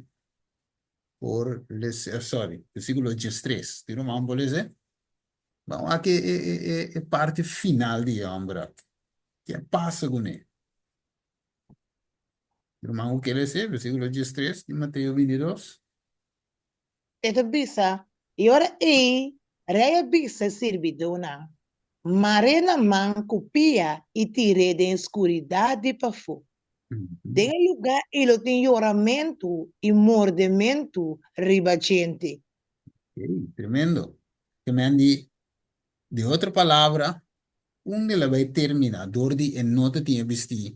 Speaker 1: por lesa, sorry, versíkulo diestres. Tur ruman por lesa? Ban wak e, e, e, e, e parti final di e hòmber aki. Ke a pasa kuné? Ruman ku ke lesa e versíkulo 13 di Mateo 22.
Speaker 2: E ta bisa, E ora ei rei a bisa e sirbidónan, Mar'é na man ku pia i tir'é den e skuridat di pafó. Den e lugá ei lo tin yoramentu i mordementu riba djente.
Speaker 1: Ey, tremendo. Ke men di, di otro palabra, unda el a bai termina dor di e no ta tin e bistí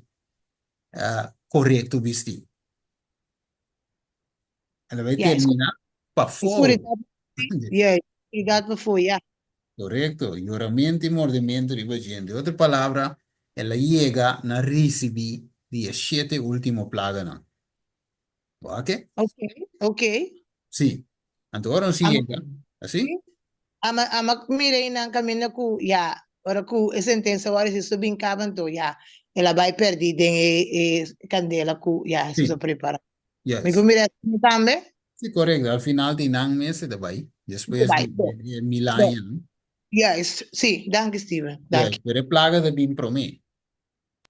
Speaker 1: korekto bistí. El a bai
Speaker 2: Ja,
Speaker 1: termina pafó.
Speaker 2: Skuridat, ja, skuridat pafó, ja.
Speaker 1: Korekto, yoramentu i mordementu riba djente. Otro palabra, el a yega na risibí di e shete último plaganan. Oke?
Speaker 2: Ok, ok.
Speaker 1: Sí. Anto ora nos
Speaker 2: Ama,
Speaker 1: yega, así?
Speaker 2: ama, ama mira einan kaminda ku, ya, ora ku e sentensia wòrdu Hesus a bin kaba, anto ya, el a bai pèrdí den e, e kandela ku, ya, Hesus
Speaker 1: Sí.
Speaker 2: a prepará. Mi
Speaker 1: Yes.
Speaker 2: por mira asina tambe?
Speaker 1: Sí, korekto. Al final di nan mes e ta bai. Despues
Speaker 2: Bai,
Speaker 1: di
Speaker 2: bo,
Speaker 1: e mil
Speaker 2: bo.
Speaker 1: aña, no?
Speaker 2: Juist, sí, danki Steven,
Speaker 1: Juist,
Speaker 2: danki.
Speaker 1: pero e plaga ta bin promé.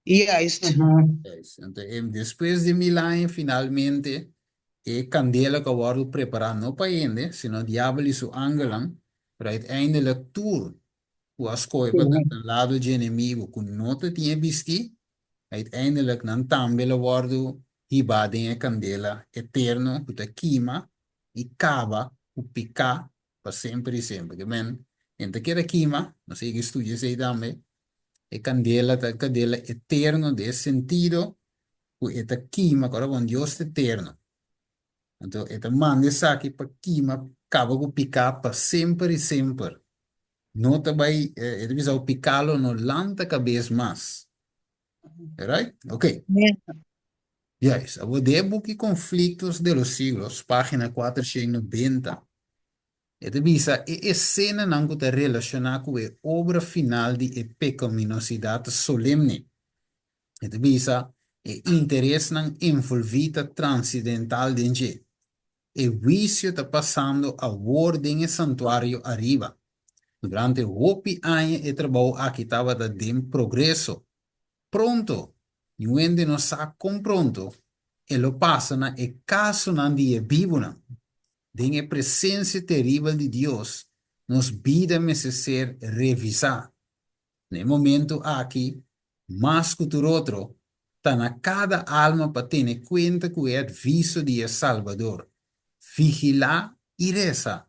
Speaker 2: Juist.
Speaker 1: Juist. Anto, e despues di mil aña, finalmente, e kandela ku a wòrdu prepará no pa hende, sino diabel i su angelnan, pero uiteindelijk tur ku a skohe pa ta na lado dje enemigu ku no ta tin e bistí, uiteindelijk nan tambe lo wòrdu hibá den e kandela eterno ku ta kima i kaba ku piká pa semper i semper. Ke men, en ta keda kima, nos a yega studia esei tambe, e kandela ta kandela eterno den e sentido ku e ta kima, kòrda bon, Dios ta eterno. Anto e ta manda esaki pa kima, kaba ku piká pa semper i semper. No ta bai, e ta bisa ku piká lo no lanta kabes mas. Right? Ok. Juist. Abo den e buki Conflictos de los Siglos, página 490, e ta bisa e esenanan ku ta relashoná ku e obra final di e pekaminosidad solemne. E ta bisa e interesnan envolví ta transidental den dje. E huisio ta pasando awor den e santuario ariba. Durante hopi aña e trabou aki tabata den progreso. Pronto, niun hende no sa kon pronto, e lo pasa na e kasonan di e bibunan. Den e presensia teribel di Dios, nos bida mester ser revisá. Na e momento aki, mas ku tur otro, ta na kada alma pa tene kuenta ku e atviso di e Salbador, Vigilá i resa,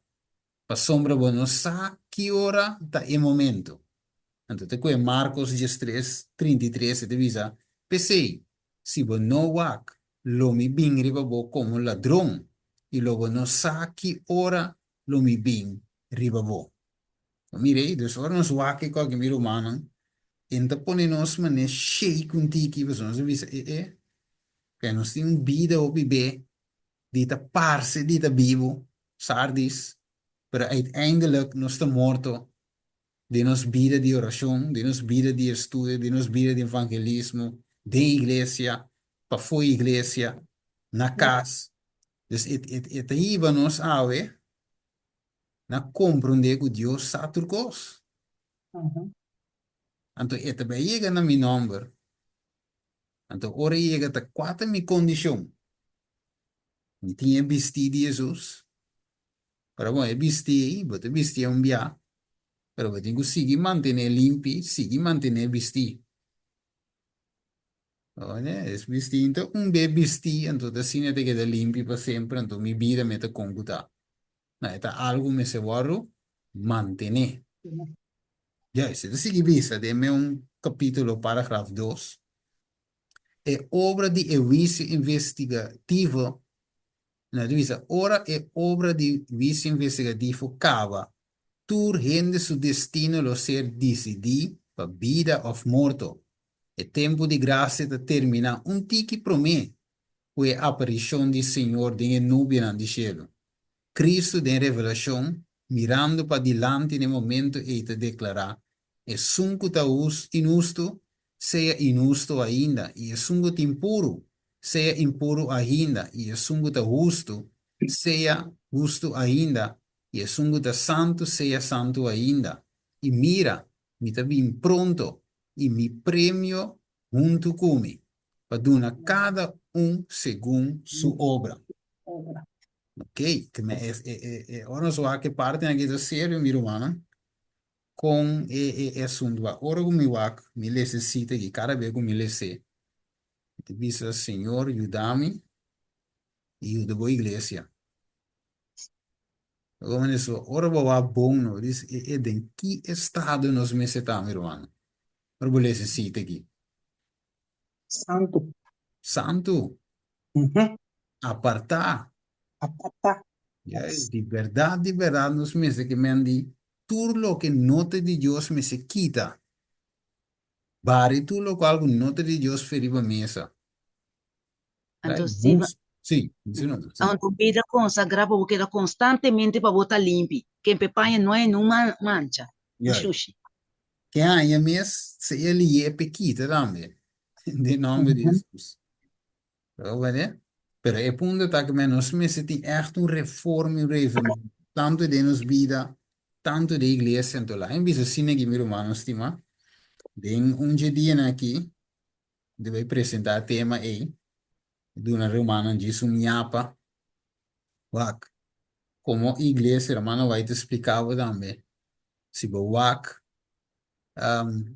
Speaker 1: pasobra bo no sa ki ora ta e momento. Anto ta kue Markos 13, 33 e ta bisa, P'esei, si bo no wak, lo mi bin riba bo komo ladron, i lo bo no sa ki ora lo mi bin riba bo. Bo mira ei, dus ora nos wak e kòke mi rumannan, e ta pone nos manera shake un tiki, pasobra nos ta bisa, e e, ke nos tin un bida hopi be di ta parse di ta bibu, Sardis, pero uiteindelijk nos ta morto den nos bida di orashon, den nos bida di estudio, den nos bida di evangelismo, den iglesia, pafó iglesia, na kas. Dus e, e, e ta hiba nos awe na komprondé ku Dios sa tur kos. Anto e ta bai yega na mi nòmber. Anto ora e yega ta kua ta mi kondishon? Mi tin e bistí di Hesus. Ora bon e bistí ei, bo ta bistié un bia, pero bo tin ku sigui mantené limpi, sigui mantené bistí. Oye, es bistí ta un be bistí, anto ta asina ta keda limpi pa semper, anto mi bida me ta kon ku ta. No, e ta algu mester wòrdu mantené. Juist, e ta sigui bisa den me un kapítulo, paragraf dos, E obra di e huisio investigativo, no, e ta bisa, ora e obra di huisio investigativo kaba, tur hende su destino lo ser disidí pa bida òf morto. E tempu di grasia ta terminá un tiki promé ku e aparishon di Señor den e nubianan di shelu. Kristu den Revelashon, mirando padilanti na e momentu ei ta deklará, Esun ku ta inhustu, sea inhustu ainda, i esun ku ta impuru, sea impuru ainda, i esun ku ta hustu, sea hustu ainda, i esun ku ta santu, sea santu ainda. I mira, mi ta bin pronto, i mi premio huntu ku mi, pa duna kada un segun su obra. Ok, ke me e e e ora nos wak e partenan aki ta serio mi rumannan, kon e e e asuntu wak. Ora ku mi wak, mi lesa e sita aki, kada bes ku mi les'é, mi ta bisa, Señor, yuda mi i yuda bo iglesia. Ora bo wak bon no, dis e e den ki estado nos mester ta mi rumannan? Ora bo lesa e sita aki.
Speaker 5: Santu.
Speaker 1: Santu. Apartá.
Speaker 5: Apartá.
Speaker 1: Juist, di bèrdat, di bèrdat nos mester ke men di tur loke no ta di Dios mester kita. Bari tur lokual ku no ta di Dios fe riba mesa.
Speaker 3: Anto si bo.
Speaker 1: Sí, si no, sí.
Speaker 3: Anto bida konsagrá pa bo keda konstantemente pa bo ta limpi, kempe paña no hay nun mancha, ni shushi.
Speaker 1: Ke aña mes se e lié p'e kita tambe, den nomber di Hesus. Bo wende? Pero e punto ta ku nos mester tin ègt un reforma i un reavivamento, tantu den nos bida, tantu den iglesia. Anto laga mi bisa asina aki, mi rumannan stimá, den un dje dianan aki, di bai presentá e tema ei, duna rumannan djis un ñapa. Wak, komo iglesia, hermano White ta splika bo tambe, si bo wak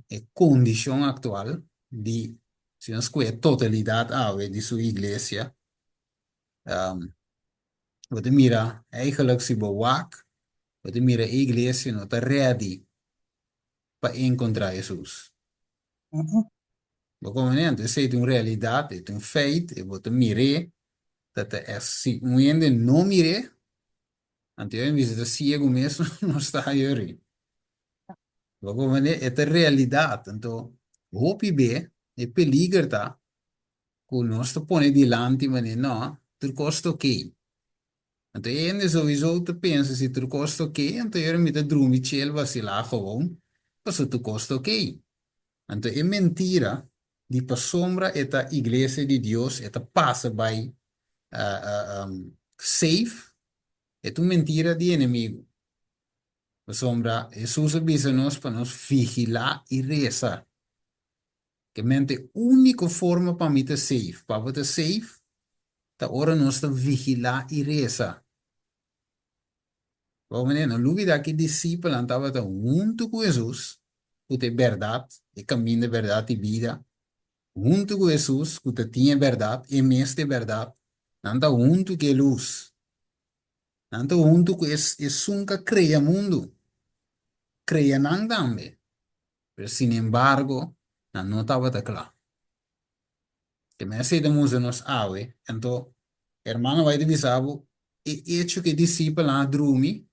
Speaker 1: e kondishon aktual di, si nos kohe e totalidat awe di su iglesia, bo ta mira eigenlijk si bo wak, bo ta mira e iglesia no ta ready pa enkontrá Hesus. Bo komprendé? Anto esei ta un realidat, e ta un feit, e bo ta mir'é, ta ta si un hende no mir'é, anto yo a bisa ta siegu mes no sta ayori. Bo komprendé? E ta realidat. Anto hopi be e peliger ta ku nos ta pone dilanti manera no, tur kos ta okey. Anto e hende souiso ta pensa si tur kos ta okey, anto yora mi ta drumi chel basilá gewoon, pasobra tur kos ta okey. Anto e mentira di pasobra e ta iglesia di Dios, e ta pasa bai safe, e ta un mentira di enemigu. Pasobra Hesus a bisa nos pa nos vigilá i resa. Ke mente e úniko forma pa mi ta safe, pa bo ta safe, ta ora nos ta vigilá i resa. Bo manera, no lubidá ku e disipelnan tabata huntu ku Hesus, ku ta e bèrdat, e kaminda, bèrdat i bida, huntu ku Hesus, ku ta tin e bèrdat, e mes ta e bèrdat, nan ta huntu ku e lus. Nan ta huntu ku esun ku a krea mundu, krea nan tambe. Pero sinembargo, nan no tabata kla. Te mester ta mustra nos awe. Anto, hermano bai ta bisa bo, e echo ku e disipelnan a drumi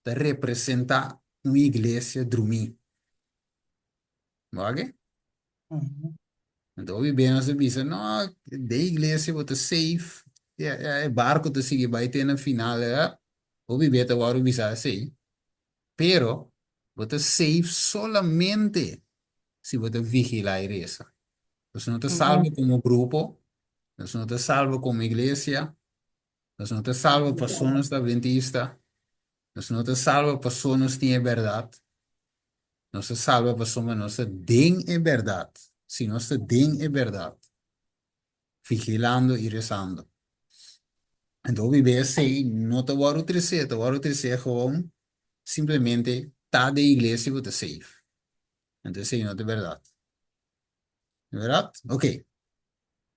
Speaker 1: ta representá un iglesia drumí. Bo wak? Anto hopi bes nos ta bisa, no, den iglesia bo ta safe, e barko ta sigui bai te na final. Hopi bes ta wòrdu bisa asei. Pero, bo ta safe solamente si bo ta vigilá i resa. Nos no ta salba komo grupo, nos no ta salba komo iglesia, nos no ta salba paso nos ta adventista, nos no ta salba paso nos tin e bèrdat. Nos ta salba pasobra nos ta den e bèrdat. Si nos ta den e bèrdat, vigilando i resando. Anto hopi bes esei no ta wòrdu tresé, ta wòrdu tresé gewoon simplemente ta den iglesia ku ta safe. Anto esei no ta bèrdat. Bèrdat? Ok.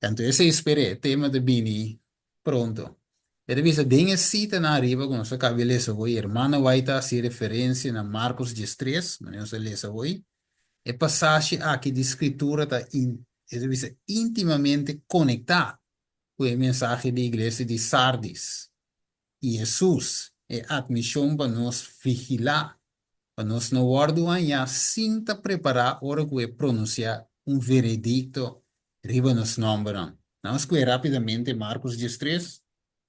Speaker 1: Anto esei sper'é, e tema ta bini pronto. E ta bisa den e sitanan ariba ku nos a kaba di lesa hoy, hermana White ta hasi referensia na Markos diestres, manera nos a lesa hoy. E pasashi aki di Skritura ta e ta bisa íntimamente konektá ku e mensahe di iglesia di Sardis. I Hesus, e atmishon pa nos vigilá, pa nos no wòrdu hañá sin ta prepará ora ku e pronunsiá un veredikto riba nos nòmbernan. Nan a skohe rápidamente Markus diestres,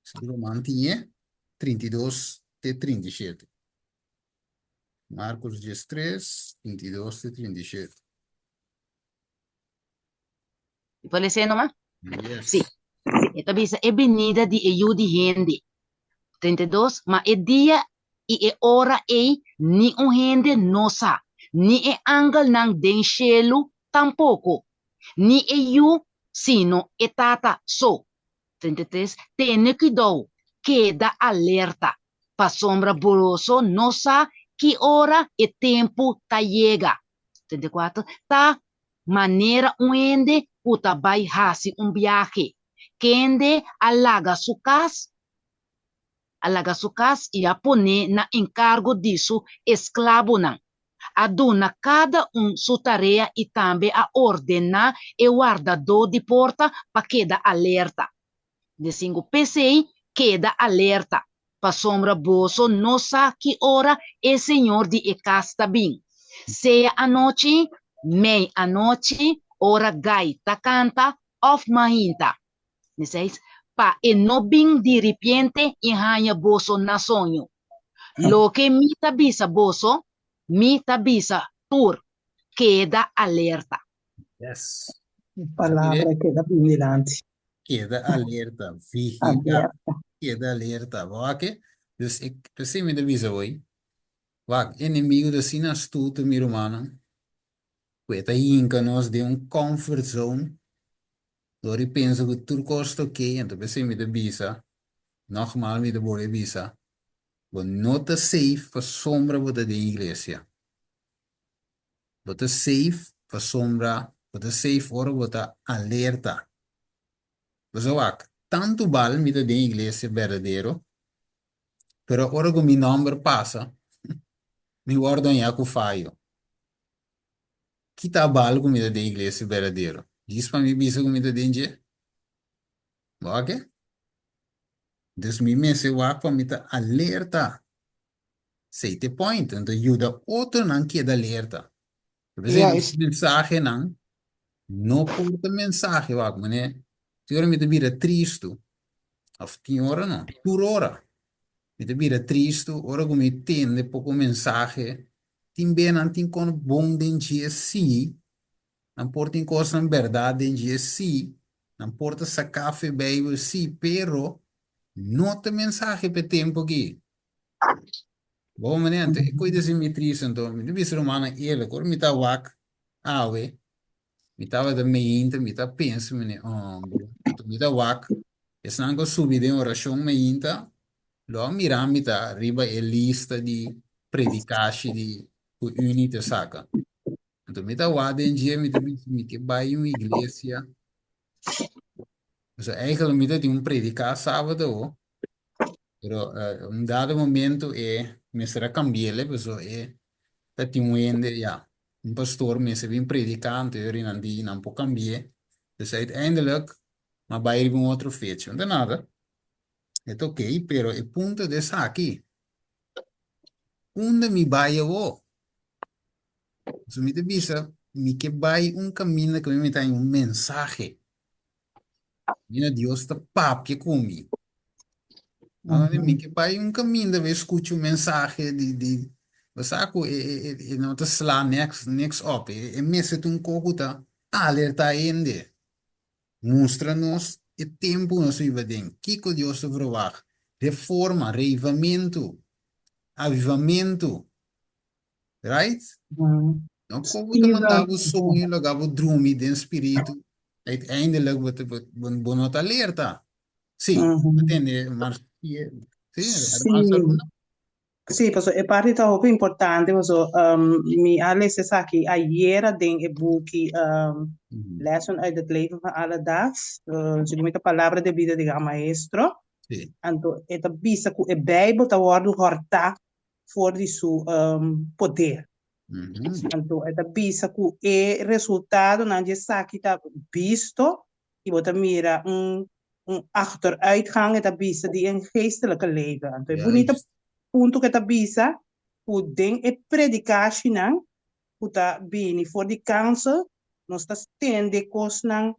Speaker 1: si Roman tin e, 32 te 37. Markus diestres, 32 te 37.
Speaker 3: Mi por lesa e numa?
Speaker 1: Yes.
Speaker 3: Sí. E ta bisa e binida di e Yu di hende. 32, Ma e dia i e ora ei ni un hende no sa. ni e angelnan den shelu tampoko, ni e Yu, sino e Tata so. 33, Tene kuidou, keda alerta, pasobra boso no sa ki ora e tempu ta yega. 34, Ta manera un hende ku ta bai hasi un biahe, kende a laga su kas, a laga su kas i a pon'é na enkargo di su esklabonan, a duna kada un su tarea i tambe a ordená e wardadó di porta pa keda alerta. Desinku, P'esei, keda alerta, pasobra boso no sa ki ora e señor di e kas ta bin, sea anochi, mei anochi, ora gai ta kanta òf mainta. Diseis, Pa e no bin diripiente i haña boso na soño. Loke mi ta bisa boso, mi ta bisa tur, keda alerta.
Speaker 1: Yes.
Speaker 5: Palabra keda bin dilanti.
Speaker 1: Keda alerta, vigila,
Speaker 5: Alerta.
Speaker 1: keda alerta. Bo wak e? Dus e, p'esei mi ta bisa bo ei, wak, enemigo ta asina astuto, mi rumannan, ku e ta hinka nos den un comfort zone Dor di pensa ku tur kos ta oke, anto p'esei mi ta bisa, nògmal mi ta bolbe bisa, bo no ta safe pasobra bo ta den iglesia. Bo ta safe pasobra bo ta safe ora bo ta alerta. Bo sa wak, tantu bal mi ta den iglesia berdadero, pero ora ku mi nòmber pasa, mi wòrdu hañá ku fayo. Ki ta bal ku mi ta den iglesia berdadero? Djis pa mi bisa ku mi ta den dje? Bo wak e? Dus mi mester wak pa mi ta alerta. Esei ta e point. Anto yuda otronan keda alerta. P'esei nos
Speaker 2: Juist.
Speaker 1: mensahenan no por ta mensahe wak manera tin ora mi ta bira tristu òf tin ora no, tur ora Mi ta bira tristu ora ku mi tende poko mensahe. Tin be nan tin kon bon den dje sí, nan por tin kosnan bèrdat den dje sí, nan por ta saká fe Beibel sí, pero no ta mensahe p'e tempu aki. Bo manera, anto e koe ta hasi mi tristu. Anto mi ta bisa rumannan eerlijk, ora mi ta wak awe, Mi tabata meinta, mi ta pensa, mi ne, hombre, anto mi ta wak, esnan ku a subi den orashon meinta, lo a mira mi ta riba e lista di predikashi di ku Uni ta saka. Anto mi ta wak den dje, mi ta bisa, mi ke bai un iglesia. Pasobra eigenlijk mi ta tin un prediká sabado awo, pero un dado momento e mester a kambi'el, pasobra e ta tin un hende, ya, un pastor mester bin prediká, anto e nan di nan por kambi'é. Dus uiteindelijk m'a bai riba un otro fecha. No ta nada, e ta oké, pero e punto ta esaki, unda mi bai awo? Pasobra mi ta bisa, mi ke bai un kaminda ku mi ta haña un mensahe. Mira, Dios ta papia ku mi. No, mi ke bai un kaminda bai skucha un mensahe di di bo sa ku e e e no ta sla niks niks op. E e mester ta un kos ku ta alertá hende, mustra nos e tempu ku nos ta biba aden, kiko Dios ta verwagt, reforma, reivamentu, avivamentu. Right? No kon bo ta manda bo soño laga bo drumi den spiritu, uiteindelijk bo ta bo no ta alerta. Sí, bo tende maar sí, hermano Saruna?
Speaker 5: Sí, pasobra e parti ta hopi importante pasobra mi a lesa esaki ayera den e buki Lessen uit het leven van Alledaags, segun mi ta Palabra de Vida di Gran Maestro. Anto e ta bisa ku e Bijbel ta wòrdu hòrtá for di su poder. Anto e ta bisa ku e resultadonan di esaki ta bisto i bo ta mira un un achteruitgang e ta bisa di e geestelijke leven. Anto e bunita punto ku e ta bisa ku den e predikashinan ku ta bini for di kansel nos ta stende kosnan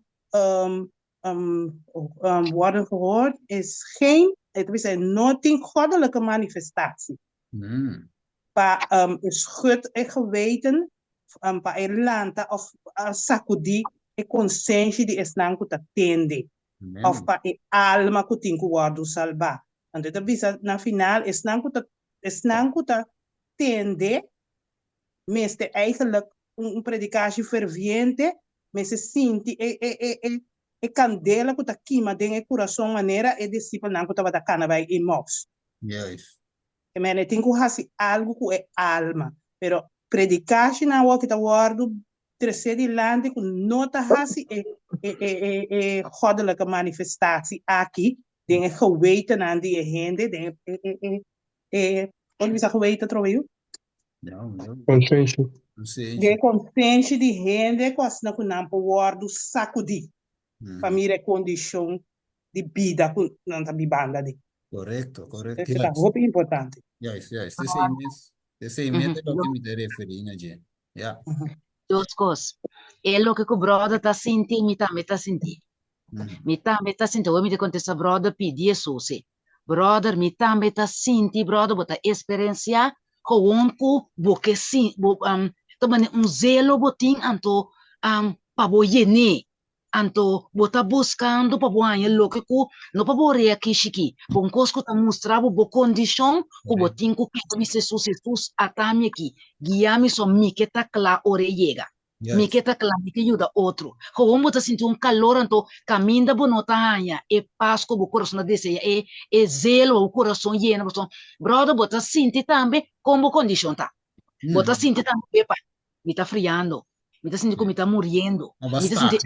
Speaker 5: worden gehoord is geen, e ta bisa no tin goddelijke manifestatie. Pa e schud e geweten, pa e lanta of sakudí e konsenshi di esnan ku ta tende, of pa e alma ku tin ku wòrdu salbá. Anto e ta bisa na final, esnan ku ta, esnan ku ta tende. mester eigenlijk un predikashi ferviente, mester sinti e e e e e kandela ku ta kima den e kurason manera e disipelnan ku tabata kana bai Emaus.
Speaker 1: Juist.
Speaker 5: E men e tin ku hasi algu ku e alma, pero predikashinan awor ki ta wòrdu tresé dilanti ku no ta hasi e e e e e goddelijke manifestatie aki den e gewetennan di e hende, den e e e e kon bisa geweten atrobe yu?
Speaker 6: Konsenshi.
Speaker 5: Den e konsenshi di hende ku asina ku nan por wòrdu sakudí pa mira e kondishon di bida ku nan ta bibando aden.
Speaker 1: Korekto, korekto.
Speaker 5: Esei ta hopi importante.
Speaker 1: Juist, juist. Esei mes, esei mes ta loke mi ta referí na dje. Ja.
Speaker 3: Dos kos. E loke ku bròder ta sinti, mi tambe ta sinti. Mi tambe ta sinti. Awor mi ta kontestá bròder pidi Hesus. Brother mi tambe ta sinti brother bo ta experiencia gewoon cu bo ke sin bo um ta mane un zelo bo tin anto um pa bo yene anto bo ta buscando pa bo haña loke cu no pa bo rea kishiki pa un cos cu ta mustra bo bo condicion cu bo tin cu keda bisa Jesus Jesus ata mi aki guia mi so mi ke ta cla ora e yega. Mi ke ta kla, mi ke yuda otro. Gewoon bo ta sinti un kalor anto kaminda bo no ta haña e pas ku bo kurason ta desea, e e zelo bo kurason yena bo son. Bròder, bo ta sinti tambe kon bo kondishon ta. Bo ta sinti tambe, Epa, mi ta friando, mi ta sinti ku mi ta muriendo, mi ta sinti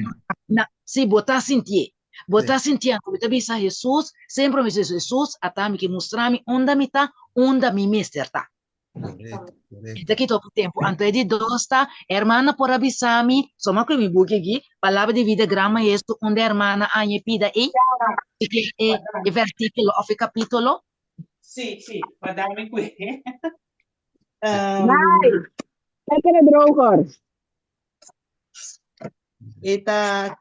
Speaker 3: na, si bo ta sintié. Bo ta sintié anto mi ta bisa Hesus, semper mi bisa Hesus, ata mi ke mustra mi unda mi ta, unda mi mester ta.
Speaker 1: Correcto,
Speaker 3: E ta
Speaker 1: correcto.
Speaker 3: kita hopi tempu. Anto e di dos ta, hermana por a bisa mi, soma ku mi buki aki, Palabra di Vida Gran Maestro, unda hermana aña e pida ei? E e e versículo of e capítulo?
Speaker 5: Sí, sí, pa dame kue.
Speaker 7: Bai, lekker e droger.
Speaker 5: E ta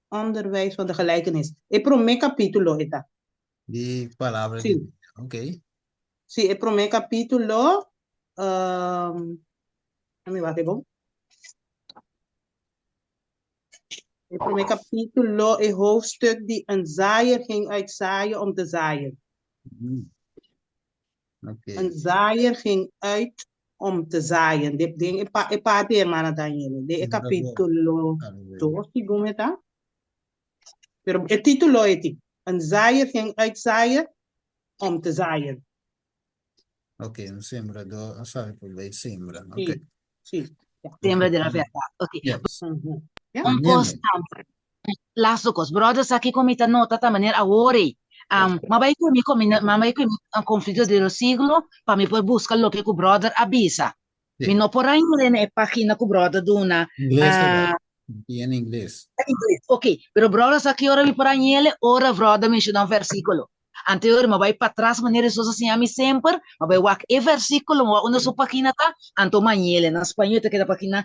Speaker 5: onderwijs van de gelijkenis. E promé capítulo e ta.
Speaker 1: Di palabra
Speaker 5: Sí.
Speaker 1: di vida. Ok.
Speaker 5: Sí, e promé capítulo, um, mi wak e bon. E promé capítulo, e hoofdstuk di een zaaier ging uit zaaien om te zaaien.
Speaker 1: Ok.
Speaker 5: Een zaaier ging uit om te zaaien. De, den e, pa, e parte, hermana Daniela, de e
Speaker 1: Sembrador.
Speaker 5: capítulo
Speaker 1: Aleluya.
Speaker 5: 2, segun e ta. Pero e título e tin, Een zaaier ging uit zaaien om te zaaien.
Speaker 1: Ok, un sembrador a sali por bay sembra. Ok.
Speaker 5: Sí, sí. Ja.
Speaker 3: Sembra de la verdad. Ok.
Speaker 1: Yes.
Speaker 5: Mhm. Ja.
Speaker 3: Un kos tambe. Laatste kos. Brother, sa kiko mi ta nota ta manera awor ei. Um, ma bai ku mi, ma bai ku mi un conflicto de los siglo pa mi por busca loke ku brother a bisa.
Speaker 1: Sí.
Speaker 3: Mi no por a ingré na e pagina ku brother duna.
Speaker 1: Ingles ta
Speaker 3: Ah,
Speaker 1: bai. Ti en ingles.
Speaker 3: Ingles, ok. Pero brother sa ki ora mi por a ñele? Ora brother menciona un versículo. Anterior mi bai patras manera Hesus a siña mi semper, mi bai wak e versículo, mi wak unda su pagina ta, anto mi a ñele. Na spañol ta keda pagina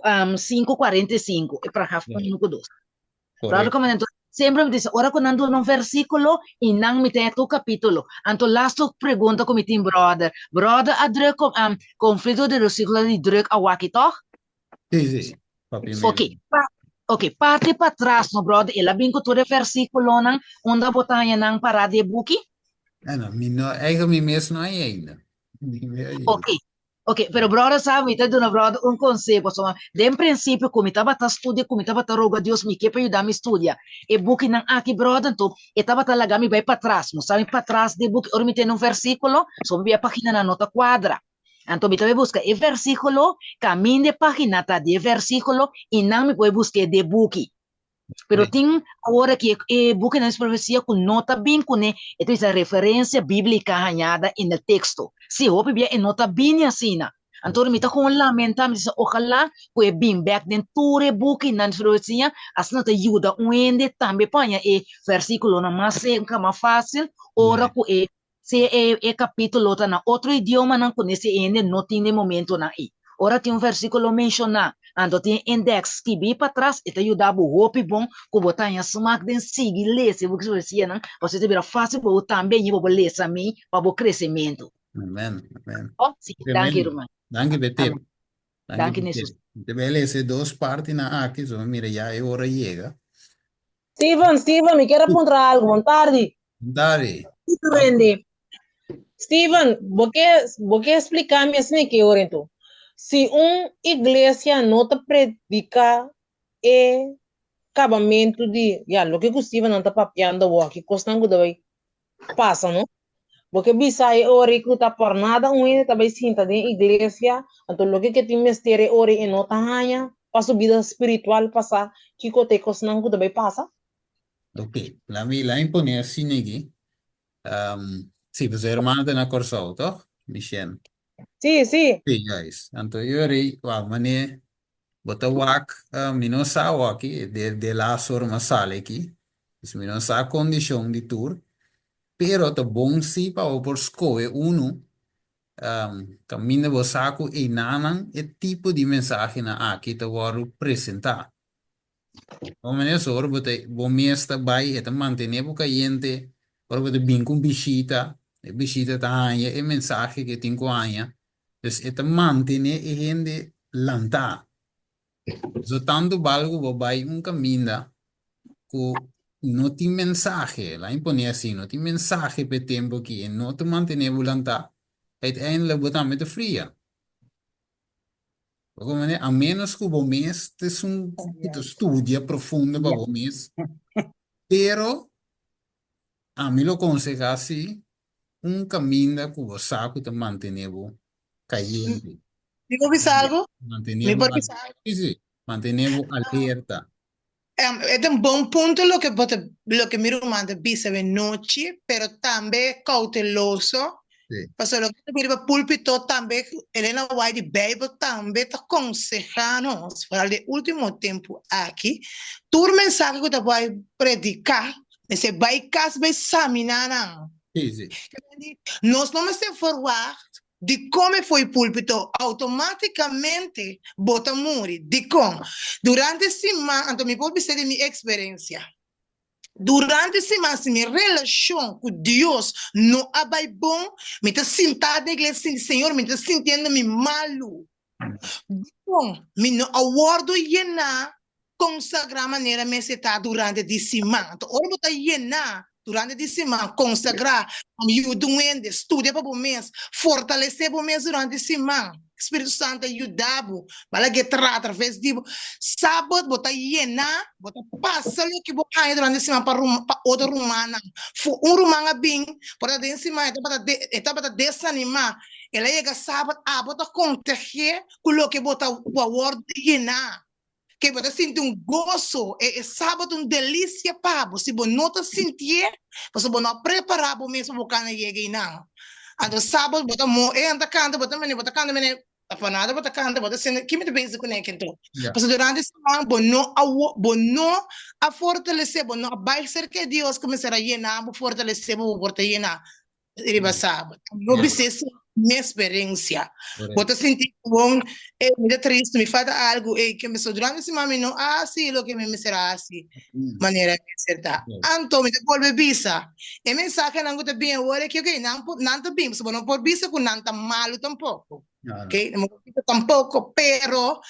Speaker 3: um, 545, e paragraf 1 ku 2. Brother
Speaker 1: Correcto.
Speaker 3: como anto sempre mi dice, ora ku nan duna un versículo y nan mi ten tu capítulo. Anto laatste pregunta ku mi tin brother. Brother a druk um, conflicto de los siglos di druk awaki toch?
Speaker 1: Sí, sí. Papiamento.
Speaker 3: Ok, pa, ok, parti patras no brother, el a bin ku tur e versículonan unda bo ta haña nan pará di e buki?
Speaker 1: Ah, no, mi no, eigenlijk mi mes no hay ainda. Mi mes ainda.
Speaker 3: Ok, ok, pero brother sa, mi ta duna brother un conseho, pasobra den principio ku mi tabata studia, ku mi tabata roga Dios mi ke pa yuda mi studia e bukinan aki brother, anto e tabata laga mi bai patras, mustrami patras di e buki, ora mi tene un versículo, so mi bia paginanan no ta kuadra. Anto mi ta bai buska e versíkulo, kaminda e página ta di e versíkulo, i nan mi por busk'é den buki. Pero tin awor aki e bukinan di profesia ku no ta bin kuné, e ta bisa referensia bíblika hañada in el teksto. Sí, hopi bia e no ta bini asina. Anto mi ta kon lamentá, mi ta bisa ojalá ku e bin bèk den tur e bukinan di profesia, asina ta yuda un hende tambe pa haña e versíkulonan mas serka, mas fásil, ora ku e Si e e capítulo ta na otro idiomanan cu nese hende no tin den momentonan ei. Ora tin un versículo mencioná, anto tin e index skibí patras, e ta yuda bo hopi bon cu bo ta haña smak den sigui lesa e buki profecianan, pasobra e ta bira fácil pa bo tambe haña bo por lesa mi pa bo crecemento.
Speaker 1: Amen, amen.
Speaker 3: Oh, sí, danki
Speaker 1: Tremendo.
Speaker 3: ruman.
Speaker 1: Danki p'e tip.
Speaker 3: Amen.
Speaker 1: Danki
Speaker 3: Danki
Speaker 1: p'e
Speaker 3: Jesús.
Speaker 1: tip. Mi ta bai lesa e dos partinan aki, so mira ya e ora yega.
Speaker 7: Steven, Steven, mi kier a puntra algo. Bon tardi.
Speaker 1: Bon tardi.
Speaker 7: Rende.
Speaker 2: Steven, bo ke bo ke splika mi asina ki ora enton. Si un iglesia no ta prediká e kabamentu di, ya, loke ku Steven nan ta papiando awor aki, kosnan ku ta bai pasa, no? Bo ke bisa e ora ei ku ta por nada un hende ta bai sinta den iglesia, anto loke ke tin mester e ora ei e no ta haña pa su bida spiritual pasá, kiko ta e kosnan ku ta bai pasa?
Speaker 1: Ok, lami lami pone asina aki. Um, sí, boso hermano ta na Kòrsou, tòg? Michelle.
Speaker 2: Sí, sí.
Speaker 1: Sí, juist. Anto e ora ei, wak, manera bo ta wak, mi no sa awaki, de de laatste ora mi a sali aki, dus mi no sa kondishon di tur, pero ta bon si pa bo por skohe unu kaminda bo sa ku einanan e tipo di mensahenan aki ta wòrdu presentá. Bo manera so ora bo ta bo mes ta bai e ta mantené bo kayente, ora bo ta bin ku un bishita, e bishita ta haña e mensahe ku e tin ku haña. Dus e ta mantené e hende lantá. So tantu bal ku bo bai un kaminda ku no tin mensahe, laat mi pone asina, no tin mensahe pa e tempu aki, e no ta mantené bo lantá, uiteindelijk bo tambe ta fria. Bo comprende? A menos ku bo mes ta esun ku ta studia profundo pa bo mes. Pero ami lo konsehá si un kaminda ku bo sa ku ta mantené bo kayente.
Speaker 2: Mi por bisa algu?
Speaker 1: Mantené
Speaker 2: Mi
Speaker 1: bo
Speaker 2: por bisa algu?
Speaker 1: Sí, sí. Mantené bo alerta.
Speaker 2: E ta un bon punto loke bo ta loke mi ruman ta bisa awe nochi, pero tambe kouteloso,
Speaker 1: Sí.
Speaker 2: pasobra loke ta bini riba pulpito tambe Elena White di Bijbel tambe ta konsehá nos, foral den ultimo tempu aki, tur mensahe ku ta bai prediká mester bai kas bai saminá nan.
Speaker 1: Sí, sí.
Speaker 2: Nos no mester verwagt Dikon e fo'i pulpito? Automaticamente bo ta muri. Dikon? Durante siman, anto mi por bisa di mi experencia, durante siman si mi relacion cu Dios no a bai bon, mi ta sinta den iglesia sinti, Señor, mi ta sintiendo mi malu. Dikon? Mi no a wordo yena konsagrá manera mester ta durante di siman. Anto ora bo ta yená durante di siman, konsagrá, yuda un hende, studia pa bo mes, fortalesé bo mes durante di siman, Spiritu Santu ta yuda bo, bo a lag'é traha atraves di bo. Sabat bo ta yená, bo ta pasa loke bo haña durante di siman pa pa otro rumannan. Fu un ruman a bin, por ta den siman e tabata e tabata desanimá, el a yega sabat, abo ta kontagi'é ku loke bo ta bo a wòrdu yená. Ke bo ta sinti un goso, e e sabat un delisia pa bo. Si bo no ta sintié, pasobra bo no a prepará bo mes pa bo kana yega einan. Anto sabat bo ta mo, e nan ta kanta, bo ta mene, bo ta kanta mene, ta pa nada bo ta kanta, bo ta sinti, ki mi ta bezig kuné aki anto? Pasobra durante siman bo no a bo no a fortalesé, bo no a bai serka e Dios ku mester a yená bo, fortalesé bo, bo por ta yená. riba sabat. No bis'é si mi experiencia. Bo ta sinti bon, eh, mi ta triste, mi falta algo, eh, ke mi so durante siman mi no a hasi loke mi mester a hasi, manera mi mester ta. Anto mi ta bolbe bisa, e mensahenan ku ta bin awor aki, ok, nan por, nan ta bin, pasobra bo no por bisa ku nan ta malu tampoko. Ok, no por bisa tampoko, pero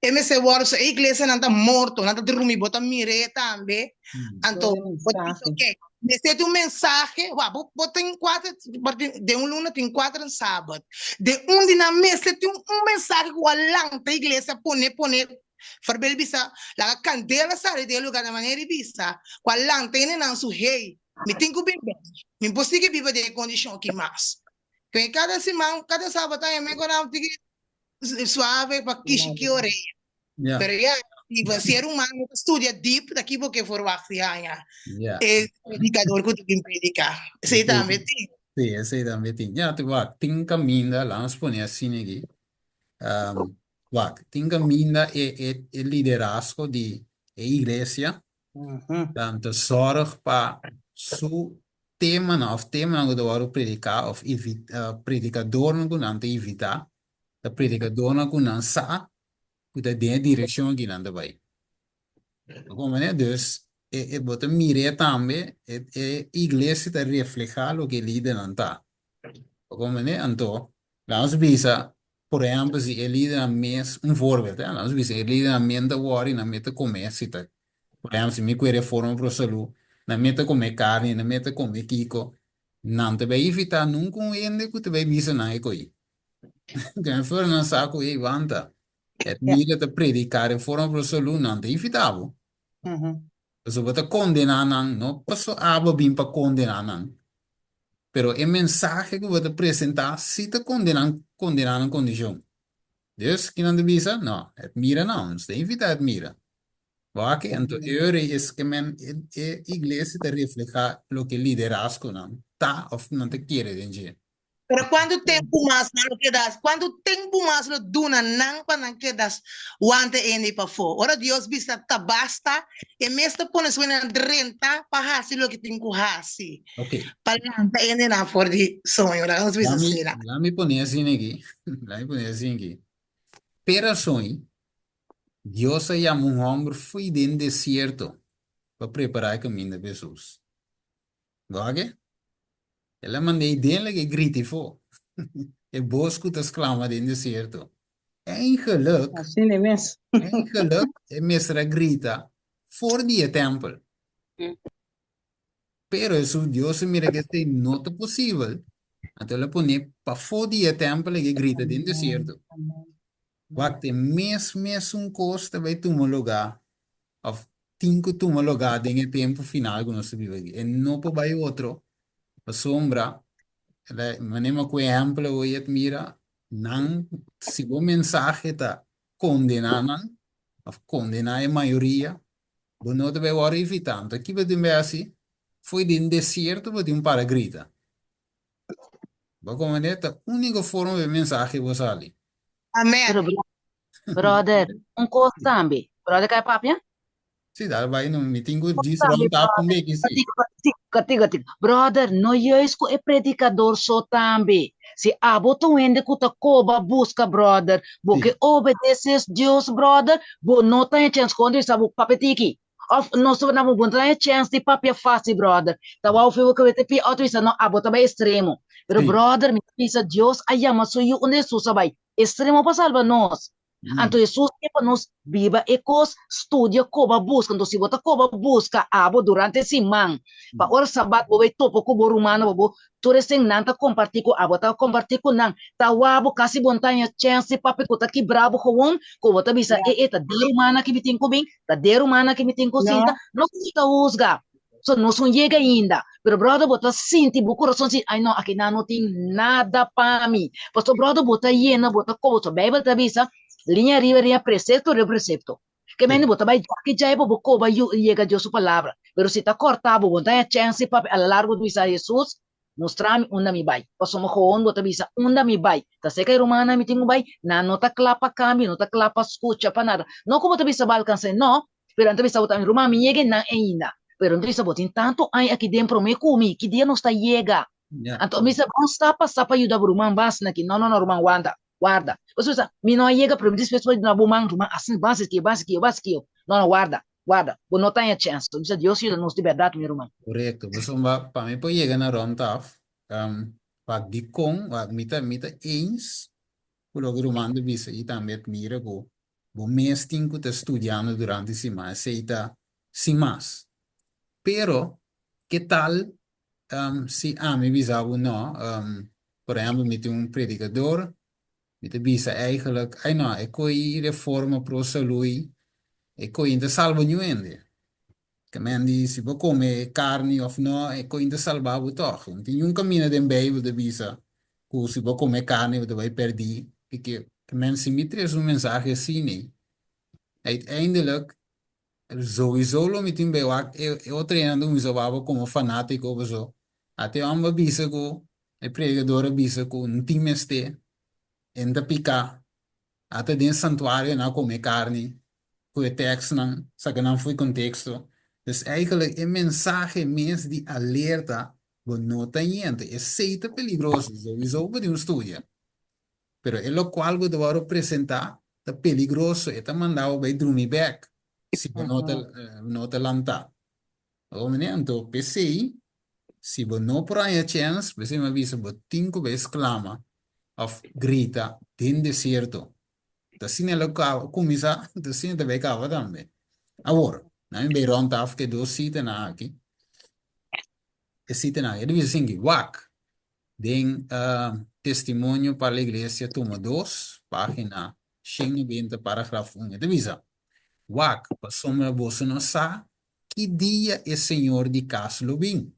Speaker 2: e mester wòrdu, so e iglesianan ta morto, nan ta drumi, bo ta mir'é tambe, anto bo ta bisa, ok, mester tin un mensahe, wak, bo bo tin kuater, bo tin den un luna tin kuater sabat, den un di nan mester tin un mensahe ku a lanta iglesia pone pone, Verbel bisa, laga kandela sali den e lugar, na manera di bisa, ku a lanta hendenan su, hey, mi tin ku bin bèk, mi no por sigui biba den e kondishon aki mas. Kue kada siman, kada sábado ta yam'é ku nan tiki suave pa kishi ki orea.
Speaker 1: Ja.
Speaker 2: Pero ya, si bo ser humano ta studia diep, ta ki bo ke verwacht di haña
Speaker 1: Ja.
Speaker 2: e predikador ku ta bin prediká. Esei tambe tin.
Speaker 1: Sí, esei tambe tin. Ja, te wak, tin kaminda, laat nos pone asina aki. Um, wak, tin kaminda e, e, e liderazgo di e iglesia ta zorg pa su temanan of temanan ku ta wòrdu prediká of predikadornan ku nan ta invitá ta predikadornan ku nan sa ku ta den e direkshon aki nan ta bai. Bo komprendé? Dus e e bo ta mir'é tambe e e iglesia ta reflehá loke e lidernan ta. Bo komprendé? Anto laga nos bisa por ehèmpel si e lidernan mes un voorbeeld laga nos bisa e lidernan mes ta wòri nan mes ta kome si ta por ehèmpel si mi kue reforma pro salú nan mes ta kome karni nan mes ta kome kiko. Nan ta bai evitá nunka un hende ku ta bai bisa nan e koi. Den for nan sa ku ei wanta. Et mira ta prediká reforma pro salú, nan ta evitá bo. Pasobra bo ta kondená nan, no paso abo bin pa kondená nan, pero e mensahe ku bo ta presentá si ta kondená kondená nan kondishon. Dus, ki nan ta bisa? No, et mira no, nos ta invitá et mira. Wak, anto e ora ei es ke men e e iglesia ta reflehá loke liderazgonan ta òf nan ta kere den dje.
Speaker 2: Pero kuantu tempu mas nan lo keda? Kuantu tempu mas lo duna nan pa nan keda wanta hende pafó? Ora Dios bisa ta basta, e mes ta pone su hendenan drenta pa hasi loke tin ku hasi,
Speaker 1: Ok.
Speaker 2: pa lanta hendenan for di soño. Laga nos bisa
Speaker 1: Lami,
Speaker 2: asina.
Speaker 1: lami pone asina aki. Lami pone asina aki. Pera soñ, Dios a yama un hòmber fo'i den desierto pa prepará e kaminda pa Hesus. Wak? El a mand'é den lek e grita ifó, e bos ku ta sklama den desierto. Eigenlik,
Speaker 5: Asina e mes.
Speaker 1: eigenlik e mester a grita for di e tèmpel. Pero Hesus, Dios a mira ku esei no ta posibel, anto el a pon'é pafó di e tèmpel lek e grita den desierto. Wak, e mes mesun kos ta bai tuma lugá òf tin ku tuma lugá den e tempu final ku nos ta biba aki. E no por bai otro pasobra, manera ku ehèmpel awor yet mira, nan si bo mensahe ta kondená nan òf kondená e mayoria, bo no ta bai wòrdu evitá. Anto ki bo tin bai hasi? Fo'i den desierto bo tin para grita. Bo komprendé? Ta úniko forma pa e mensahe bo sali.
Speaker 2: Amen.
Speaker 3: Pero brother, un kos tambe. Brother kai papia?
Speaker 1: Sí, dal bai no. Mi tin ku
Speaker 3: Kos
Speaker 1: djis
Speaker 3: tambe,
Speaker 1: rònt af un
Speaker 3: brother.
Speaker 1: beki, sí.
Speaker 3: Katiku, katiku, katiku, katiku. Brother, no juist ku e predikador so tambe. Si abo ta un hende ku ta koba buska, brother, bo
Speaker 1: Sí.
Speaker 3: ke obedeses Dios, brother, bo no ta haña chèns kontra di sa bo papia tiki. Of nos ta bo no ta haña chèns di papia fásil, brother. Ta wou fe bo kebé te pia otro bisa, no, abo ta bai estremo. Pero,
Speaker 1: Sí.
Speaker 3: brother, mi ta bisa Dios a yama su yu unda Hesus a bai. Estremo pa salba nos. Anto Hesus ke pa nos biba e kos, studia, koba, buska. Anto si bo ta koba, buska abo durante siman, pa ora sabat bo bai topa ku bo rumannan, pa bo tur esen nan ta kompartí ku abo, ta kompartí ku nan. Ta wak bo kasi bo no ta haña chèns di papia ku ta kibra bo gewon, ku bo ta bisa, e e ta de rumannan ki mi tin ku bin, ta de rumannan ki mi tin ku sinta. No ku bo ta husga. So nos no yega ainda. Pero brother bo ta sinti bo corazon si ay no aki nan no tin nada pa mi. Paso brother bo ta yena bo ta kobo. So Bijbel ta bisa liña riba liña precepto riba precepto. Ke mende bo ta bai djaki djai pa bo koba yu yega Dios su palabra. Pero si ta corta bo bo no ta haña chance papia a la largo bo bisa Jesus mustra mi unda mi bai. Pasobra gewoon bo ta bisa unda mi bai. Ta seca e rumannan mi tin cu bai. Nan no ta cla pa cambio no ta cla pa scucha pa nada. No cu bo ta bisa bo alcansa no. Pero nan ta bisa bo tambe, Ruman, mi yega einan ainda. Pero nan ta bisa bo, tin tantu aña aki den promé ku mi, ki dia nos ta yega? Anto mi bisa, Bon sta pasá pa yuda bo ruman bas na ki. No, no, no, ruman, wanta, warda. Bo ta bisa, Mi no a yega, pero mi dispuesto pa duna bo man, ruman, asina, ban sikiyo, ban sikiyo, ban sikiyo. No, no, warda, warda. Bo no ta haña chèns. Mi bisa, Dios yuda nos di bèrdat, mi ruman.
Speaker 1: Korekto. Pasobra pa mi por yega na ròntaf, wak dikon, wak mi ta, mi ta eens ku loke ruman ta bisa i tambe admira ku Bo mes tin ku ta studiando durante siman, esei ta sin mas. Pero, ke tal si ami bisa bo no? Por ehempel, mi tin un predikador, mi ta bisa eigenlijk, ai no, e koi reforma pro salui, e koi no ta salba niun hende. Ke men di si bo kome karni òf no, e koi no ta salba bo tòg. No tin niun kaminda den Beibel ta bisa ku si bo kome karni bo ta bai pèrdí. Ke men si mi trese un mensahe asina ei, uiteindelijk souiso lo mi tin bai wak e otro hende ta kuminsá wak bo komo fanátiko pasobra ata e hòmber a bisa ku e predikador a bisa ku no tin mester, e no ta piká. Ata den santuario nan a come carni cu e tekstnan saca nan fo'i contexto. Dus eigenlijk e mensahe mes di alerta bo no ta yente. Esey ta peligroso, souiso bo tin un studia. Pero e locual bo ta worde presenta ta peligroso, e ta manda bo bay drumi bek si bo no ta no ta lanta. Awor meneer, anto p'esey si bo no por haña chèns, p'esei mi a bisa bo tin ku bai sklama òf grita den desierto. Ta asina el a kuminsá, ta asina ta bai kaba tambe. Awor, nan mi bai rònt af ku e dos sitanan aki. E sitanan. E ta bisa sinki, Wak! Den Testimonio para la Iglesia, tomo dos, página 190, paragraf 1, e ta bisa, Wak, pasobra boso no sa ki dia e Señor di kas lo bin,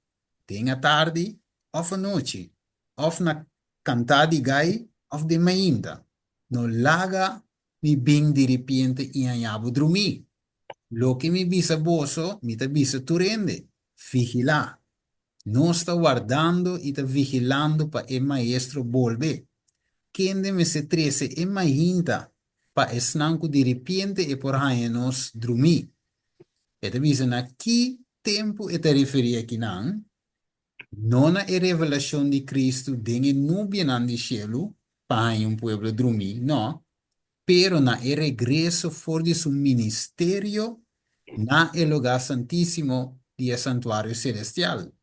Speaker 1: den atardi òf anochi, òf na kantá di gai òf den mainta. No laga mi bin diripiente i haña bo drumí. Loke mi bisa boso, mi ta bisa tur hende, Vigilá! Nos ta wardando i ta vigilando pa e Maestro bolbe, kende mester trese e mainta pa esnan ku diripiente e por haña nos drumí. E ta bisa na ki tempu e ta referí akinan, no na e revelashon di Kristu den e nubianan di shelu pa haña un pueblo drumí, no, pero na e regreso for di su ministerio na e lugá santísimo di e santuario selestial,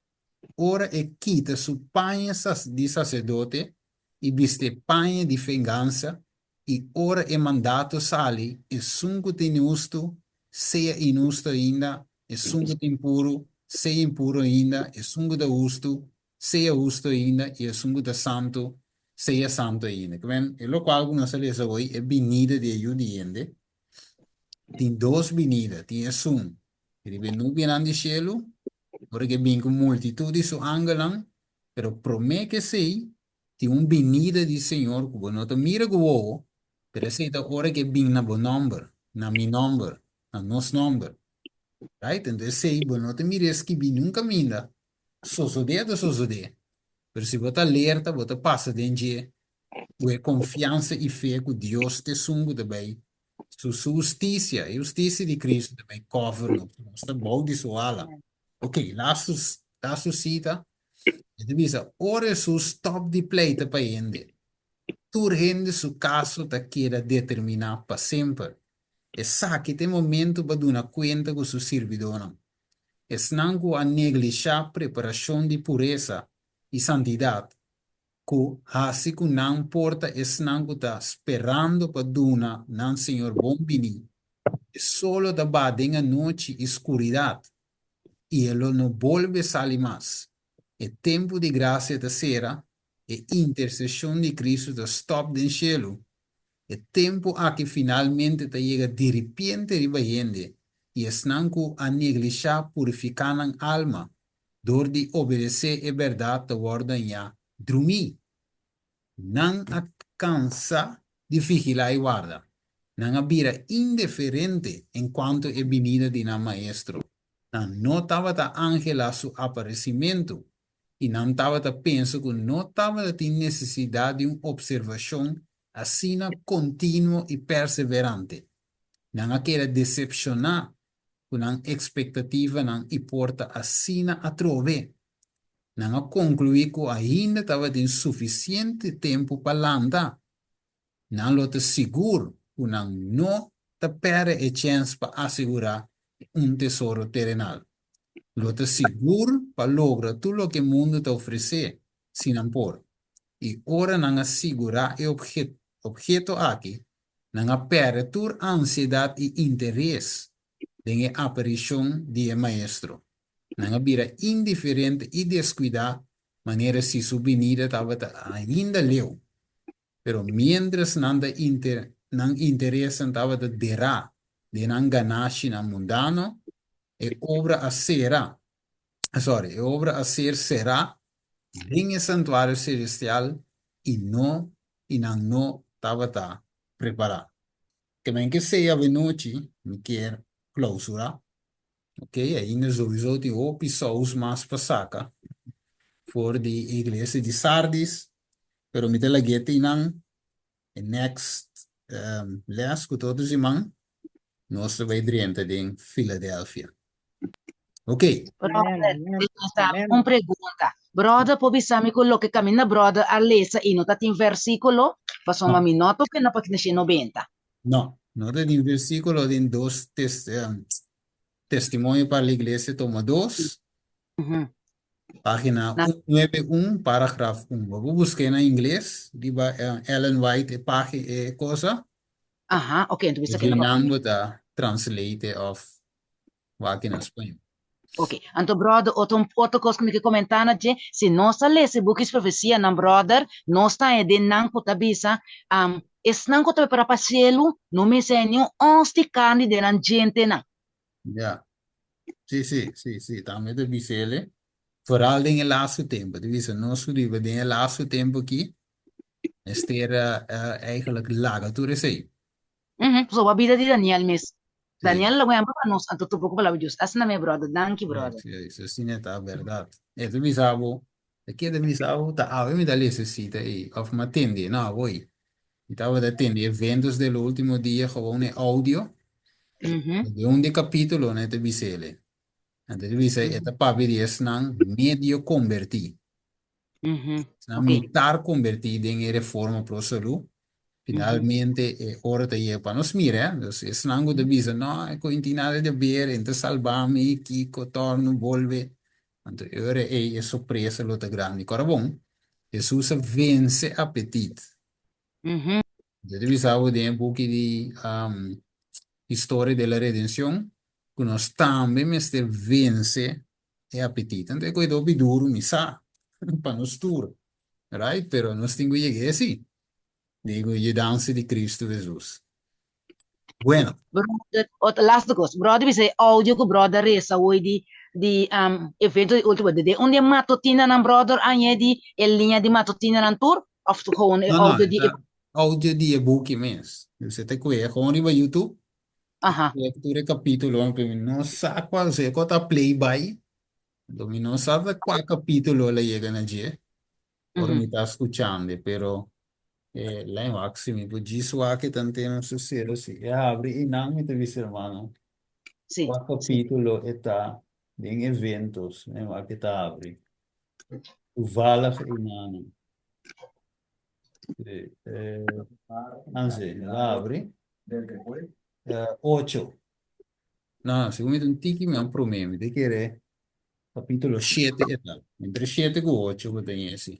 Speaker 1: ora e kita su paña di saserdote i bisti e paña di vengansa, i ora e mandato sali, esun ku ta inhustu, sea inhustu ainda, esun ku ta impuru, sea impuru ainda, esun ku ta hustu, sea hustu ainda, i esun ku ta santu, sea santu ainda. Ke men, e lokual ku nos a lesa hoy, e binida di e Yu di hende, tin dos binida, tin esun riba e nubianan di shelu, ora ku e bin ku multitut di su angelnan, pero promé ku esei, tin un binida di Señor ku bo no ta mira ku wowo, pero esei ta ora ku e bin na bo nòmber, na mi nòmber, na nos nòmber. Right? Enton esei bo no ta mira e skibí niun kaminda. Sosodé ta sosodé. Pero si bo ta alerta, bo ta pasa den dje ku e konfiansa i fe ku Dios ta esun ku ta bai su su hustisia, e hustisia di Cristo ta bai cover nos. Nos ta bou di su ala. Ok, lastu lastu sita. E ta bisa, ora Hesus stòp di pleita pa hende, tur hende su kaso ta keda determiná pa semper. Esaki ta e momentu pa duna kuenta ku su sirbidónan. Esnan ku a neglishá preparashon di puresa i santidat, ku hasi ku nan por ta esnan ku ta sperando pa duna nan Señor bon biní, e solo ta baha den anochi i skuridat, i e lo no bolbe sali mas. E tempu di grasia ta sera, e interseshon di Kristu ta stòp den shelu. E tempu aki finalmente ta yega diripiente riba hende i esnan ku a neglishá purifiká nan alma dor di obedesé e bèrdat ta wòrdu dañá drumí. Nan a kansa di vigilá i warda. Nan a bira indeferente en kuanto e binida di nan Maestro. Nan no tabata anhelá su aparesimentu i nan tabata pensa ku no tabata tin nesesidat di un opservashon asina kontinuo i perseverante. Nan a keda desepshoná ku nan ekspektativanan i por ta asina atrobe. Nan a konkluí ku ainda tabatin sufisiente tempu pa lanta. Nan lo ta sigur ku nan no ta pèrdè e chèns pa asegurá un tesoro terenal. Lo ta sigur pa logra tur loke mundu ta ofresé, si nan por. I ora nan a sigurá e obheto aki, nan a pèrdè tur ansiedat i interes den e aparishon di e Maestro. Nan a bira indiferente i deskuidá manera si su binida tabata ainda leu. Pero miéntras nan ta nan interesnan tabata derá den nan ganashinan mundano, e obra a sera, sorry, e obra a ser será den e santuario selestial i no i nan no tabata prepará. Ke men ke sea avenochi mi kier klausurá. Ok, ainda sowieso tin hopi sous mas pa saka for di iglesia di Sardis, pero mi ta lag'é tin nan e next les ku ta otro siman nos ta bai drenta den Philadelphia. Ok.
Speaker 3: Brother, un pregunta. Brother por bisa mi ku loke kaminda brother a lesa i no ta tin versíkulo? Pasobra mi no toke na página 190.
Speaker 1: No, no ta tin versíkulo den dos tes, Testimonio para la Iglesia tomo dos, página 191, paragraf 1. Bo por busk'é na ingles, riba Ellen White e página, e cosa.
Speaker 3: Aha, ok, enton bisa
Speaker 1: ke nan bo ta translate of wak na spañol.
Speaker 3: Ok, anto brother, otro, otro kos ku mi ke komentá na dje, si nos ta lesa e buki Profesianan, brother, nos ta haña den nan ku ta bisa, um, esnan ku ta prepará pa sielu no mester haña niun ons di karni den nan djentenan.
Speaker 1: Ja. Sí, sí, sí, sí, tambe ta bisa el, vooral den e laatste tempo. Ta bisa nos ku biba den e laatste tempo aki, mester uh, eigenlijk laga tur esei.
Speaker 3: Mhm, pasobra bida di Daniel mes.
Speaker 1: Sí.
Speaker 3: Daniel lo ehempel pa nos, anto tur poko palabra di Dios. Asina mi, brother. Danki, brother.
Speaker 1: Sí, sí, asina ta berdad. E ta bisa bo, ta keda bisa bo, ta awe mi ta lesa e cita ei, of mi a tende, no, awoi. Mi tabata tende Eventos del Ultimo Dia, gewoon e audio.
Speaker 3: Mhm.
Speaker 1: Den un di e capítulonan e ta bisa ele. Anto e ta bisa, e ta papia di esnan medio conbertí. Esnan mitar conbertí den e reforma pro salú. Finalmente e ora ta yega pa nos mira, eh. Dus esnan ku ta bisa, no, e koe no tin nada di haber, e no ta salba mi, kiko, torno, bolbe. Anto e ora ei e sorpresa lo ta grandi. Kora bon, Hesus a vense apetit. Yo ta bisa bo den e buki di Historia de la Redención ku nos tambe mester vense e apetit. Anto e koe ta hopi duru, mi sa, pa nos tur, right? Pero nos tin ku yega esi, den ku yudansa di Cristo Hesus. Bueno.
Speaker 3: Brother, ot laatste kos. Brother bisa e audio ku brother resa hoy di di um, evento di ultimo de de un di matutinanan brother añe di e liña di matutinanan tur of gewoon e
Speaker 1: No, no,
Speaker 3: audio di e
Speaker 1: ta audio di e buki mes. Dus e ta kue gewoon riba YouTube.
Speaker 3: Aha.
Speaker 1: E tur e capítulo, pero mi no sa cual, o sea, e ta play by. Anto mi no sa ta cual capítulo la yega na dje. Ora mi ta skuchando, pero e lei wak si mi por djis wak e tanteno su sero si e habri i nan mi ta bisa hermano
Speaker 3: Sí,
Speaker 1: kua
Speaker 3: sí.
Speaker 1: kapítulo e ta den eventos lei wak e ta habri toevallig i nan sí eh anse el a habri eh ocho no no segun mi ta un tiki mi a prome mi ta kere Capítulo 7 e ta. Entre 7 ku 8 bo ten esi.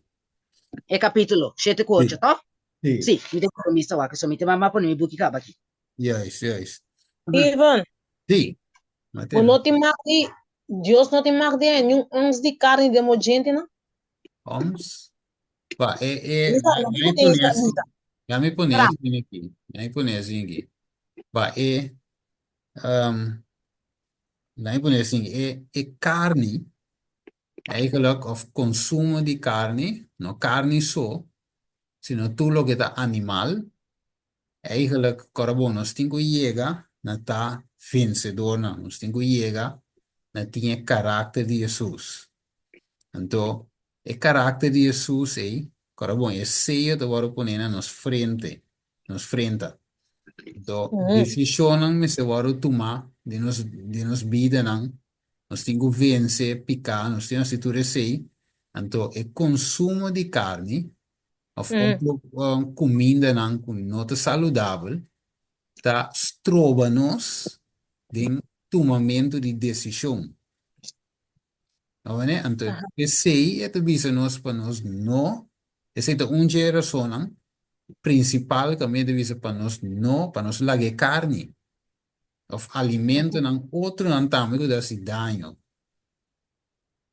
Speaker 3: E capítulo 7 ku
Speaker 1: Sí.
Speaker 3: 8, toh?
Speaker 1: Sí.
Speaker 3: Sí, mi tin compromiso wak, so mi tin mama pone mi buki kaba aki.
Speaker 1: Juist, juist.
Speaker 8: Ivan,
Speaker 1: Sí.
Speaker 8: bo
Speaker 1: Mateo.
Speaker 8: no tin mag di, Dios no tin mag di haña niun ons di karni den bo djentenan?
Speaker 1: Ons? Ba, e, e,
Speaker 8: Misa, no
Speaker 1: laat mi
Speaker 8: ku
Speaker 1: pone
Speaker 8: esa
Speaker 1: así.
Speaker 8: misa.
Speaker 1: Laat mi pone
Speaker 3: Tra.
Speaker 1: así aki. Laat mi pone así aki. Ba, e, um, Laat mi pone asin, e e karni, eigenlijk, of konsumo di karni, no karni so, sino tur loke ta animal, eigenlijk, kòrda bon, nos tin ku yega na ta vensedornan, nos tin ku yega na tin e karakter di Hesus. Anto, e karakter di Hesus ei, kòrda bon, e seyo ta wòrdu pone na nos frente, nos frenta. Anto, desishonnan mester wòrdu tumá den nos den nos bidanan. Nos tin ku vense piká, nos tin hasi tur esei. Anto, e konsumo di karni òf otro kumindanan ku no ta saludabel ta stroba nos den tumamentu di desishon. Awor, anto esei e ta bisa nos pa nos no, esei ta un dje rasonnan prinsipal ku mi ta bisa pa nos no, pa nos laga e karni òf alimentonan otronan tambe ku ta hasi daño.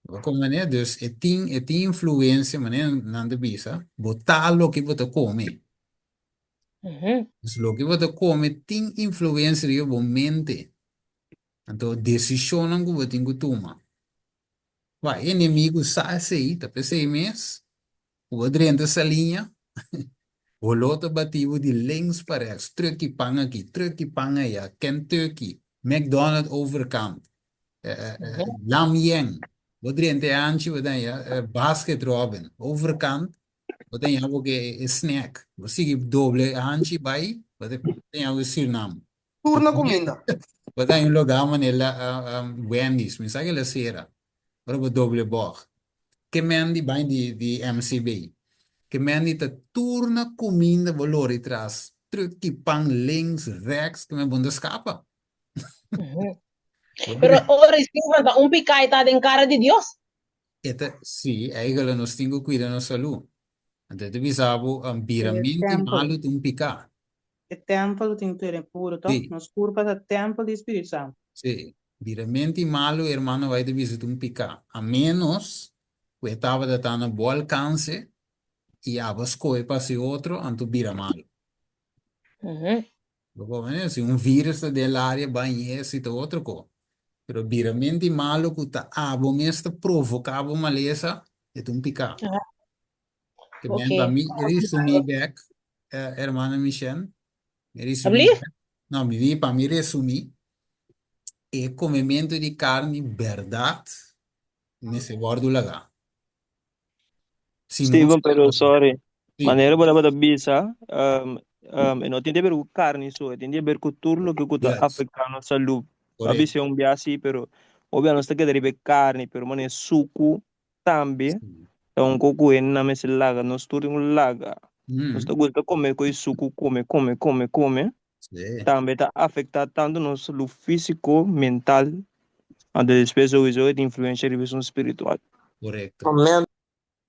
Speaker 1: Bo komprende? Dus e tin e tin influensia manera nan ta bisa, bo ta loke bo ta kome. Dus loke bo ta kome tin influensia riba bo mente. Anto desishonnan ku bo tin ku tuma. Wak, e enemigu sa esei, ta p'esei mes ku bo drenta saliña, holó ta bati bo di links pa rèks, trùk'i pan aki, trùk'i pan aya, Kentucky, McDonald overkant, Lam Yen, bo drenta e anchi bo ta haña Basket Robin, overkant, bo ta haña bo ke e snack, bo sigui doble e anchi bai, bo ta haña bo Surinam.
Speaker 9: Tur na kuminda.
Speaker 1: Bo ta un lugá manera Wendy's, mi sa ke la sera, ora bo doble bòg. Ke men di bai di di MCB. Ke men di ta tur na kuminda bo lori tras, truki pan links, rèks, ke men bo no ta skapa.
Speaker 8: Pero ora Steven ta un piká e ta den kara di Dios.
Speaker 1: E ta, sí, eigelijk nos tin ku kuida nos salú. Anto e ta bisa bo, bira menti malu ta un piká.
Speaker 5: E tèmpel lo tin ku tene puru, tòg?
Speaker 1: Sí.
Speaker 5: Nos kurpa ta tèmpel di Spiritu Santu.
Speaker 1: Sí. Biramenti malu, hermano White ta bisa ta un piká, a ménos ku e tabata ta na bo alkanse i abo a skohe pa hasi otro, anto bira malu. Bo comprende? Si un virus ta den el área, bañ'é, si ta otro ko. Pero biramenti malu ku ta abo mes ta provoká bo malesa, e ta un piká. Te men pa mi resumí bèk, hermana Michelle, mi resumí bèk. No, mi di pa mi resumí, e komementu di karni bèrdat mester wòrdu lagá. Si nos
Speaker 6: Steven, pero sorry,
Speaker 1: Sí.
Speaker 6: manera bo tabata bisa, um, um, e no tin di haber ku karni so, e tin di haber ku tur loke ku ta afektá nos salú. Bo a
Speaker 1: Korekto.
Speaker 6: bisa un bia sí, pero hopi a nos ta keda riba e karni, pero manera suku tambe ta un ko ku hende mester laga, nos tur tin ku laga. Nos ta gusta kome ku e suku, kome, kome, kome, kome. Tambe ta afektá tantu nos salú físiko, mental, anto despues souiso e tin influensha riba esun spiritual.
Speaker 1: Korekto.
Speaker 9: Amen.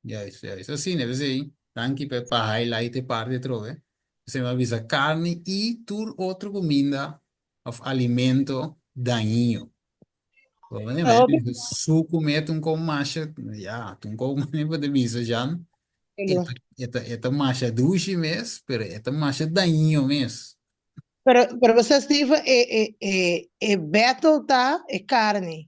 Speaker 1: Juist, juist. Asina, p'esei, danki pa pa highlight e parti atrobe. P'esei mi a bisa karni i tur otro kuminda òf alimento dañino. Suku me ta un kou masha, ya, ta un kou manera bo ta bisa Jan, e ta, e ta, e ta masha dushi mes, pero e ta masha dañino mes.
Speaker 2: Pero, pero bo sa Steven, e, e, e, e battle ta e karni.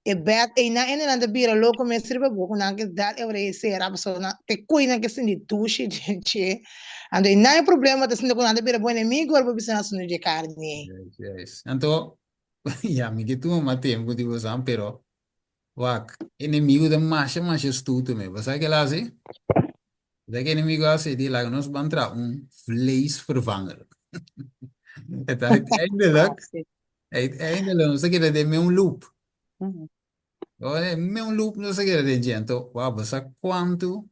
Speaker 2: E bat, einan hendenan ta bira loko mes riba bo ku nan ke dal e ora e sera pasobra nan te koe nan ke sinti dushi dje dje. Anto einan e problema ta sinti ku nan ta bira bo enemigo ora bo bisa nan asuntu dje karni ei.
Speaker 1: Juist, juist. Anto, ya, mi ke tuma mas tempu di bosan, pero wak, enemigo ta masha masha astuto me. Bo sa ke el hasi? Bo sa ke enemigo hasi? E di laga nos ban traha un vleesvervanger. E ta uiteindelijk, uiteindelijk nos ta keda den meun loop. Meun loop nos ta keda den dje. Anto, wak, bo sa kuantu,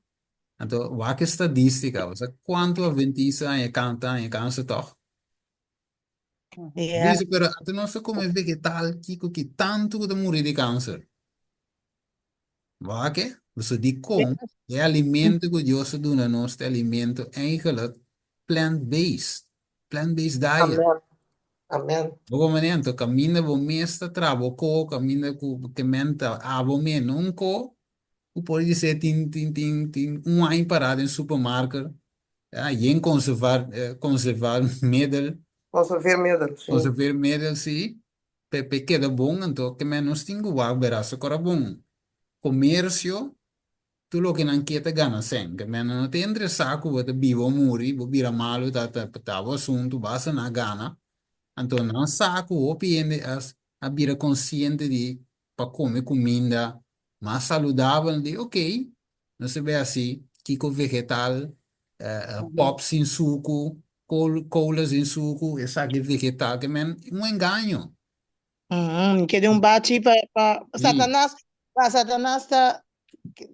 Speaker 1: anto wak e stadistika, bo sa kuantu adventista haña ta haña kanser tòg?
Speaker 2: Ja.
Speaker 1: Dice, pero anto nos ta come vegetal, kiko ki tantu ku ta muri di kanser. Wak e? Pasobra dikon e alimento ku Dios a duna nos ta alimento eigenlijk plant-based, plant-based diet.
Speaker 9: Amen. Amen.
Speaker 1: Bo por manera, anto kaminda bo mes ta traha bo ko, kaminda ku ke men ta abo mes no un ko, ku por di ser tin tin tin tin un aña pará den supermarket, ya, yen konservar konservar middel.
Speaker 9: Conserveermiddel, sí.
Speaker 1: Conserveermiddel, sí, p'e p'e keda bon, anto ke men nos tin ku wak bera su kora bon. Komersio, tur loke nan ke ta gana sèn, ke men nan no ta interesá ku bo ta biba o muri, bo bira malu ta ta ta bo asuntu, basta nan a gana. Anto nan sa ku hopi hende a a bira konsiente di pa kome kuminda mas saludabel, di ok, nos ta bay hasi kiko vegetal, pop sin suku, cola sin suku, esaki vegetal, ke men un engaño.
Speaker 2: Kede un bachi pa pa Satanas, pa Satanas ta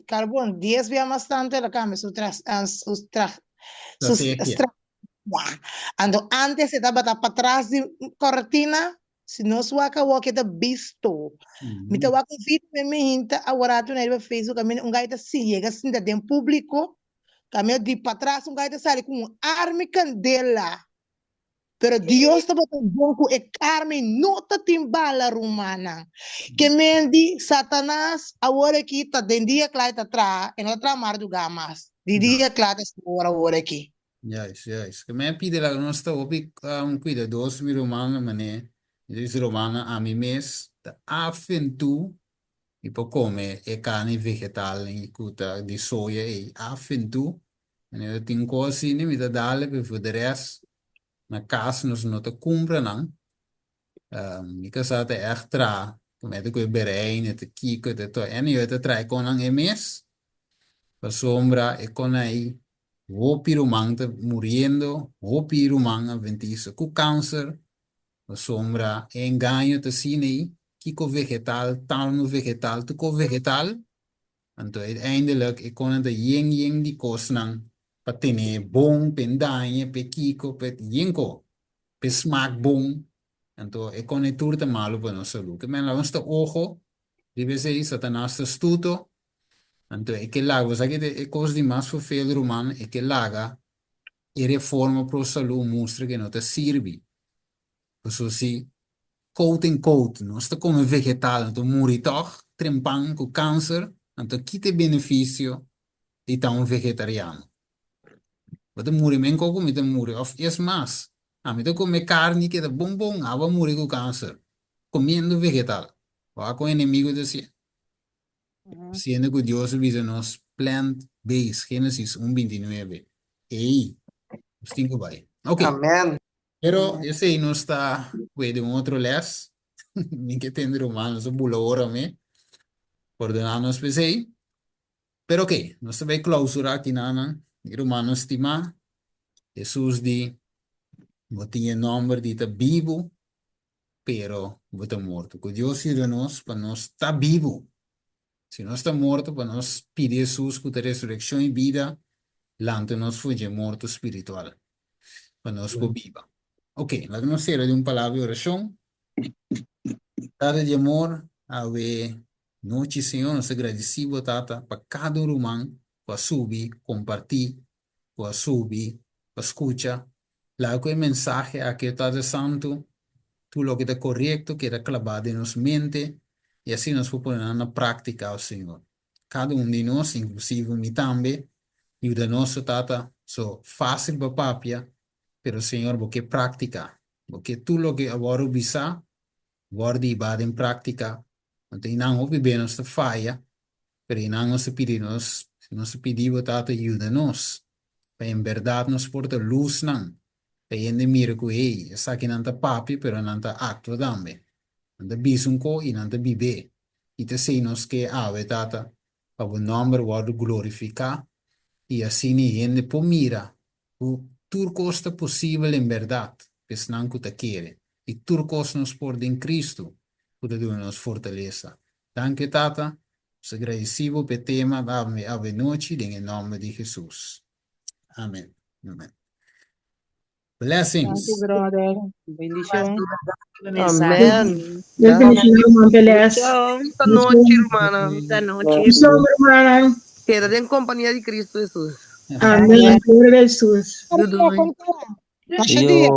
Speaker 2: carbon dies bia mas tanto el a cambia su tras su tra su
Speaker 1: Estrategia.
Speaker 2: Anto antes e tabata patras di cortina Si nos wak awor ke ta bisto. Mi ta wak un video mi mi hinta aworato na riba Facebook kaminda un gai ta si yega sinta den publico kaminda di patras un gai ta sali ku un arma i kandela. Pero Dios tabata bon ku e arma i no ta tin bala rumannan. Ke men di Satanas awor aki ta den dia kla e ta traha e no ta traha marduga mas. Di dia kla ta ora awor aki.
Speaker 1: Juist, juist. Ke men pidi laga nos ta hopi kuidadoso, mi rumannan, manera mi ta bisa rumannan, ami mes ta af en toe mi por kome e karni vegetal ku ta di soya ei, af en toe. Manera tin kos asina mi ta dale, pero for de rest na kas nos no ta kumpra nan. Mi kasá ta ègt traha, ku ta ku e berein, e ta kiko, e ta to. Anyway, e ta traha e konnan e mes, pasobra e konnan ei hopi ruman ta muriendo, hopi ruman adventista ku kanser, pasobra e engaño ta asina ei, kiko vegetal, talno vegetal, tur kos vegetal, anto uiteindelijk e konnan ta yen yen di kosnan pa tene bon, p'e daña, p'e kiko, p'e yen ko. P'e smaak bon, anto e kone tur ta malu pa nos salú. Ke men laga nos ta ojo riba esei, Satanas ta astuto, anto e ke laga, bo sa ke e kos di mas vervel ruman, e ke laga e reforma pro salú mustra ke no ta sirbi. Pasobra si. Quote en quote, nos ta come vegetal, anto muri tog, trempan cu cancer, anto ki ta e beneficio di ta un vegetariano? Bo ta muri men cu mi ta muri, of es mas, ami ta come carni keda bon bon, abo a muri cu cancer, comiendo vegetal. Wak con enemigo ta hacié? Siendo cu Dios a bisa nos plant based, Genesis un 29. Ey, nos tin cu bay. Ok.
Speaker 9: Amen.
Speaker 1: Pero esei nos ta kue den un otro les. Mi ke tende ruman, nos a bula ora me. Pordona nos p'esei. Pero ok, nos ta bai clausura aki nanan. Mi rumannan stimá, Hesus di, Bo tin e nomber di ta bibu, pero bo ta morto. Ku Dios yuda nos pa nos ta bibu. Si nos ta morto, pa nos pidi Hesus ku ta resurekshon i bida, lanta nos for dje morto spiritual, pa nos por biba. Ok, laga nos sera di un palabra di orashon. Tata di amor, awe nochi, Señor, nos ta gradisí bo, Tata, pa kada un ruman ku a subi kompartí ku a subi pa skucha. Laga ku e mensahe aki, o Tata Santu, tur loke ta korekto keda klabá den nos mente i asina nos por pone nan na práktika, o Señor. Kada un di nos, inklusive mi tambe, yuda nos, o Tata, so fásil pa papia, pero Señor bo ke práktika. Bo ke tur loke a wòrdu bisá wòrdu hibá den práktika. Anto einan hopi be nos ta faya, pero einan nos ta pidi nos, nos ta pidi bo Tata yuda nos, pa en bèrdat nos por ta lusnan, pa hende mira ku hey, esakinan ta papia pero nan ta aktua tambe. Nan ta bisa un ko i nan ta bib'é. I ta esei nos ke awe, Tata, pa bo nòmber wòrdu glorifiká i asina e hende por mira ku tur kos ta posibel en bèrdat pa esnan ku ta kere, i tur kos nos por den Kristu ku ta duna nos fortalesa. Danki, Tata. Nos ta gradisí bo pa e tema awe nochi den e nòmber di Hesus. Amen. Amen. Blessings.
Speaker 5: Danki, brother. Bendishon.
Speaker 9: Amen.
Speaker 7: Dios bendiciona ruman Peles.
Speaker 9: Bunita nochi, rumannan.
Speaker 10: Bunita nochi.
Speaker 7: Bendicion rumannan.
Speaker 9: Keda den kompania di Kristu Hesus.
Speaker 7: Amen. Gloria na Hesus.
Speaker 9: Doei doei.
Speaker 2: Masha dia.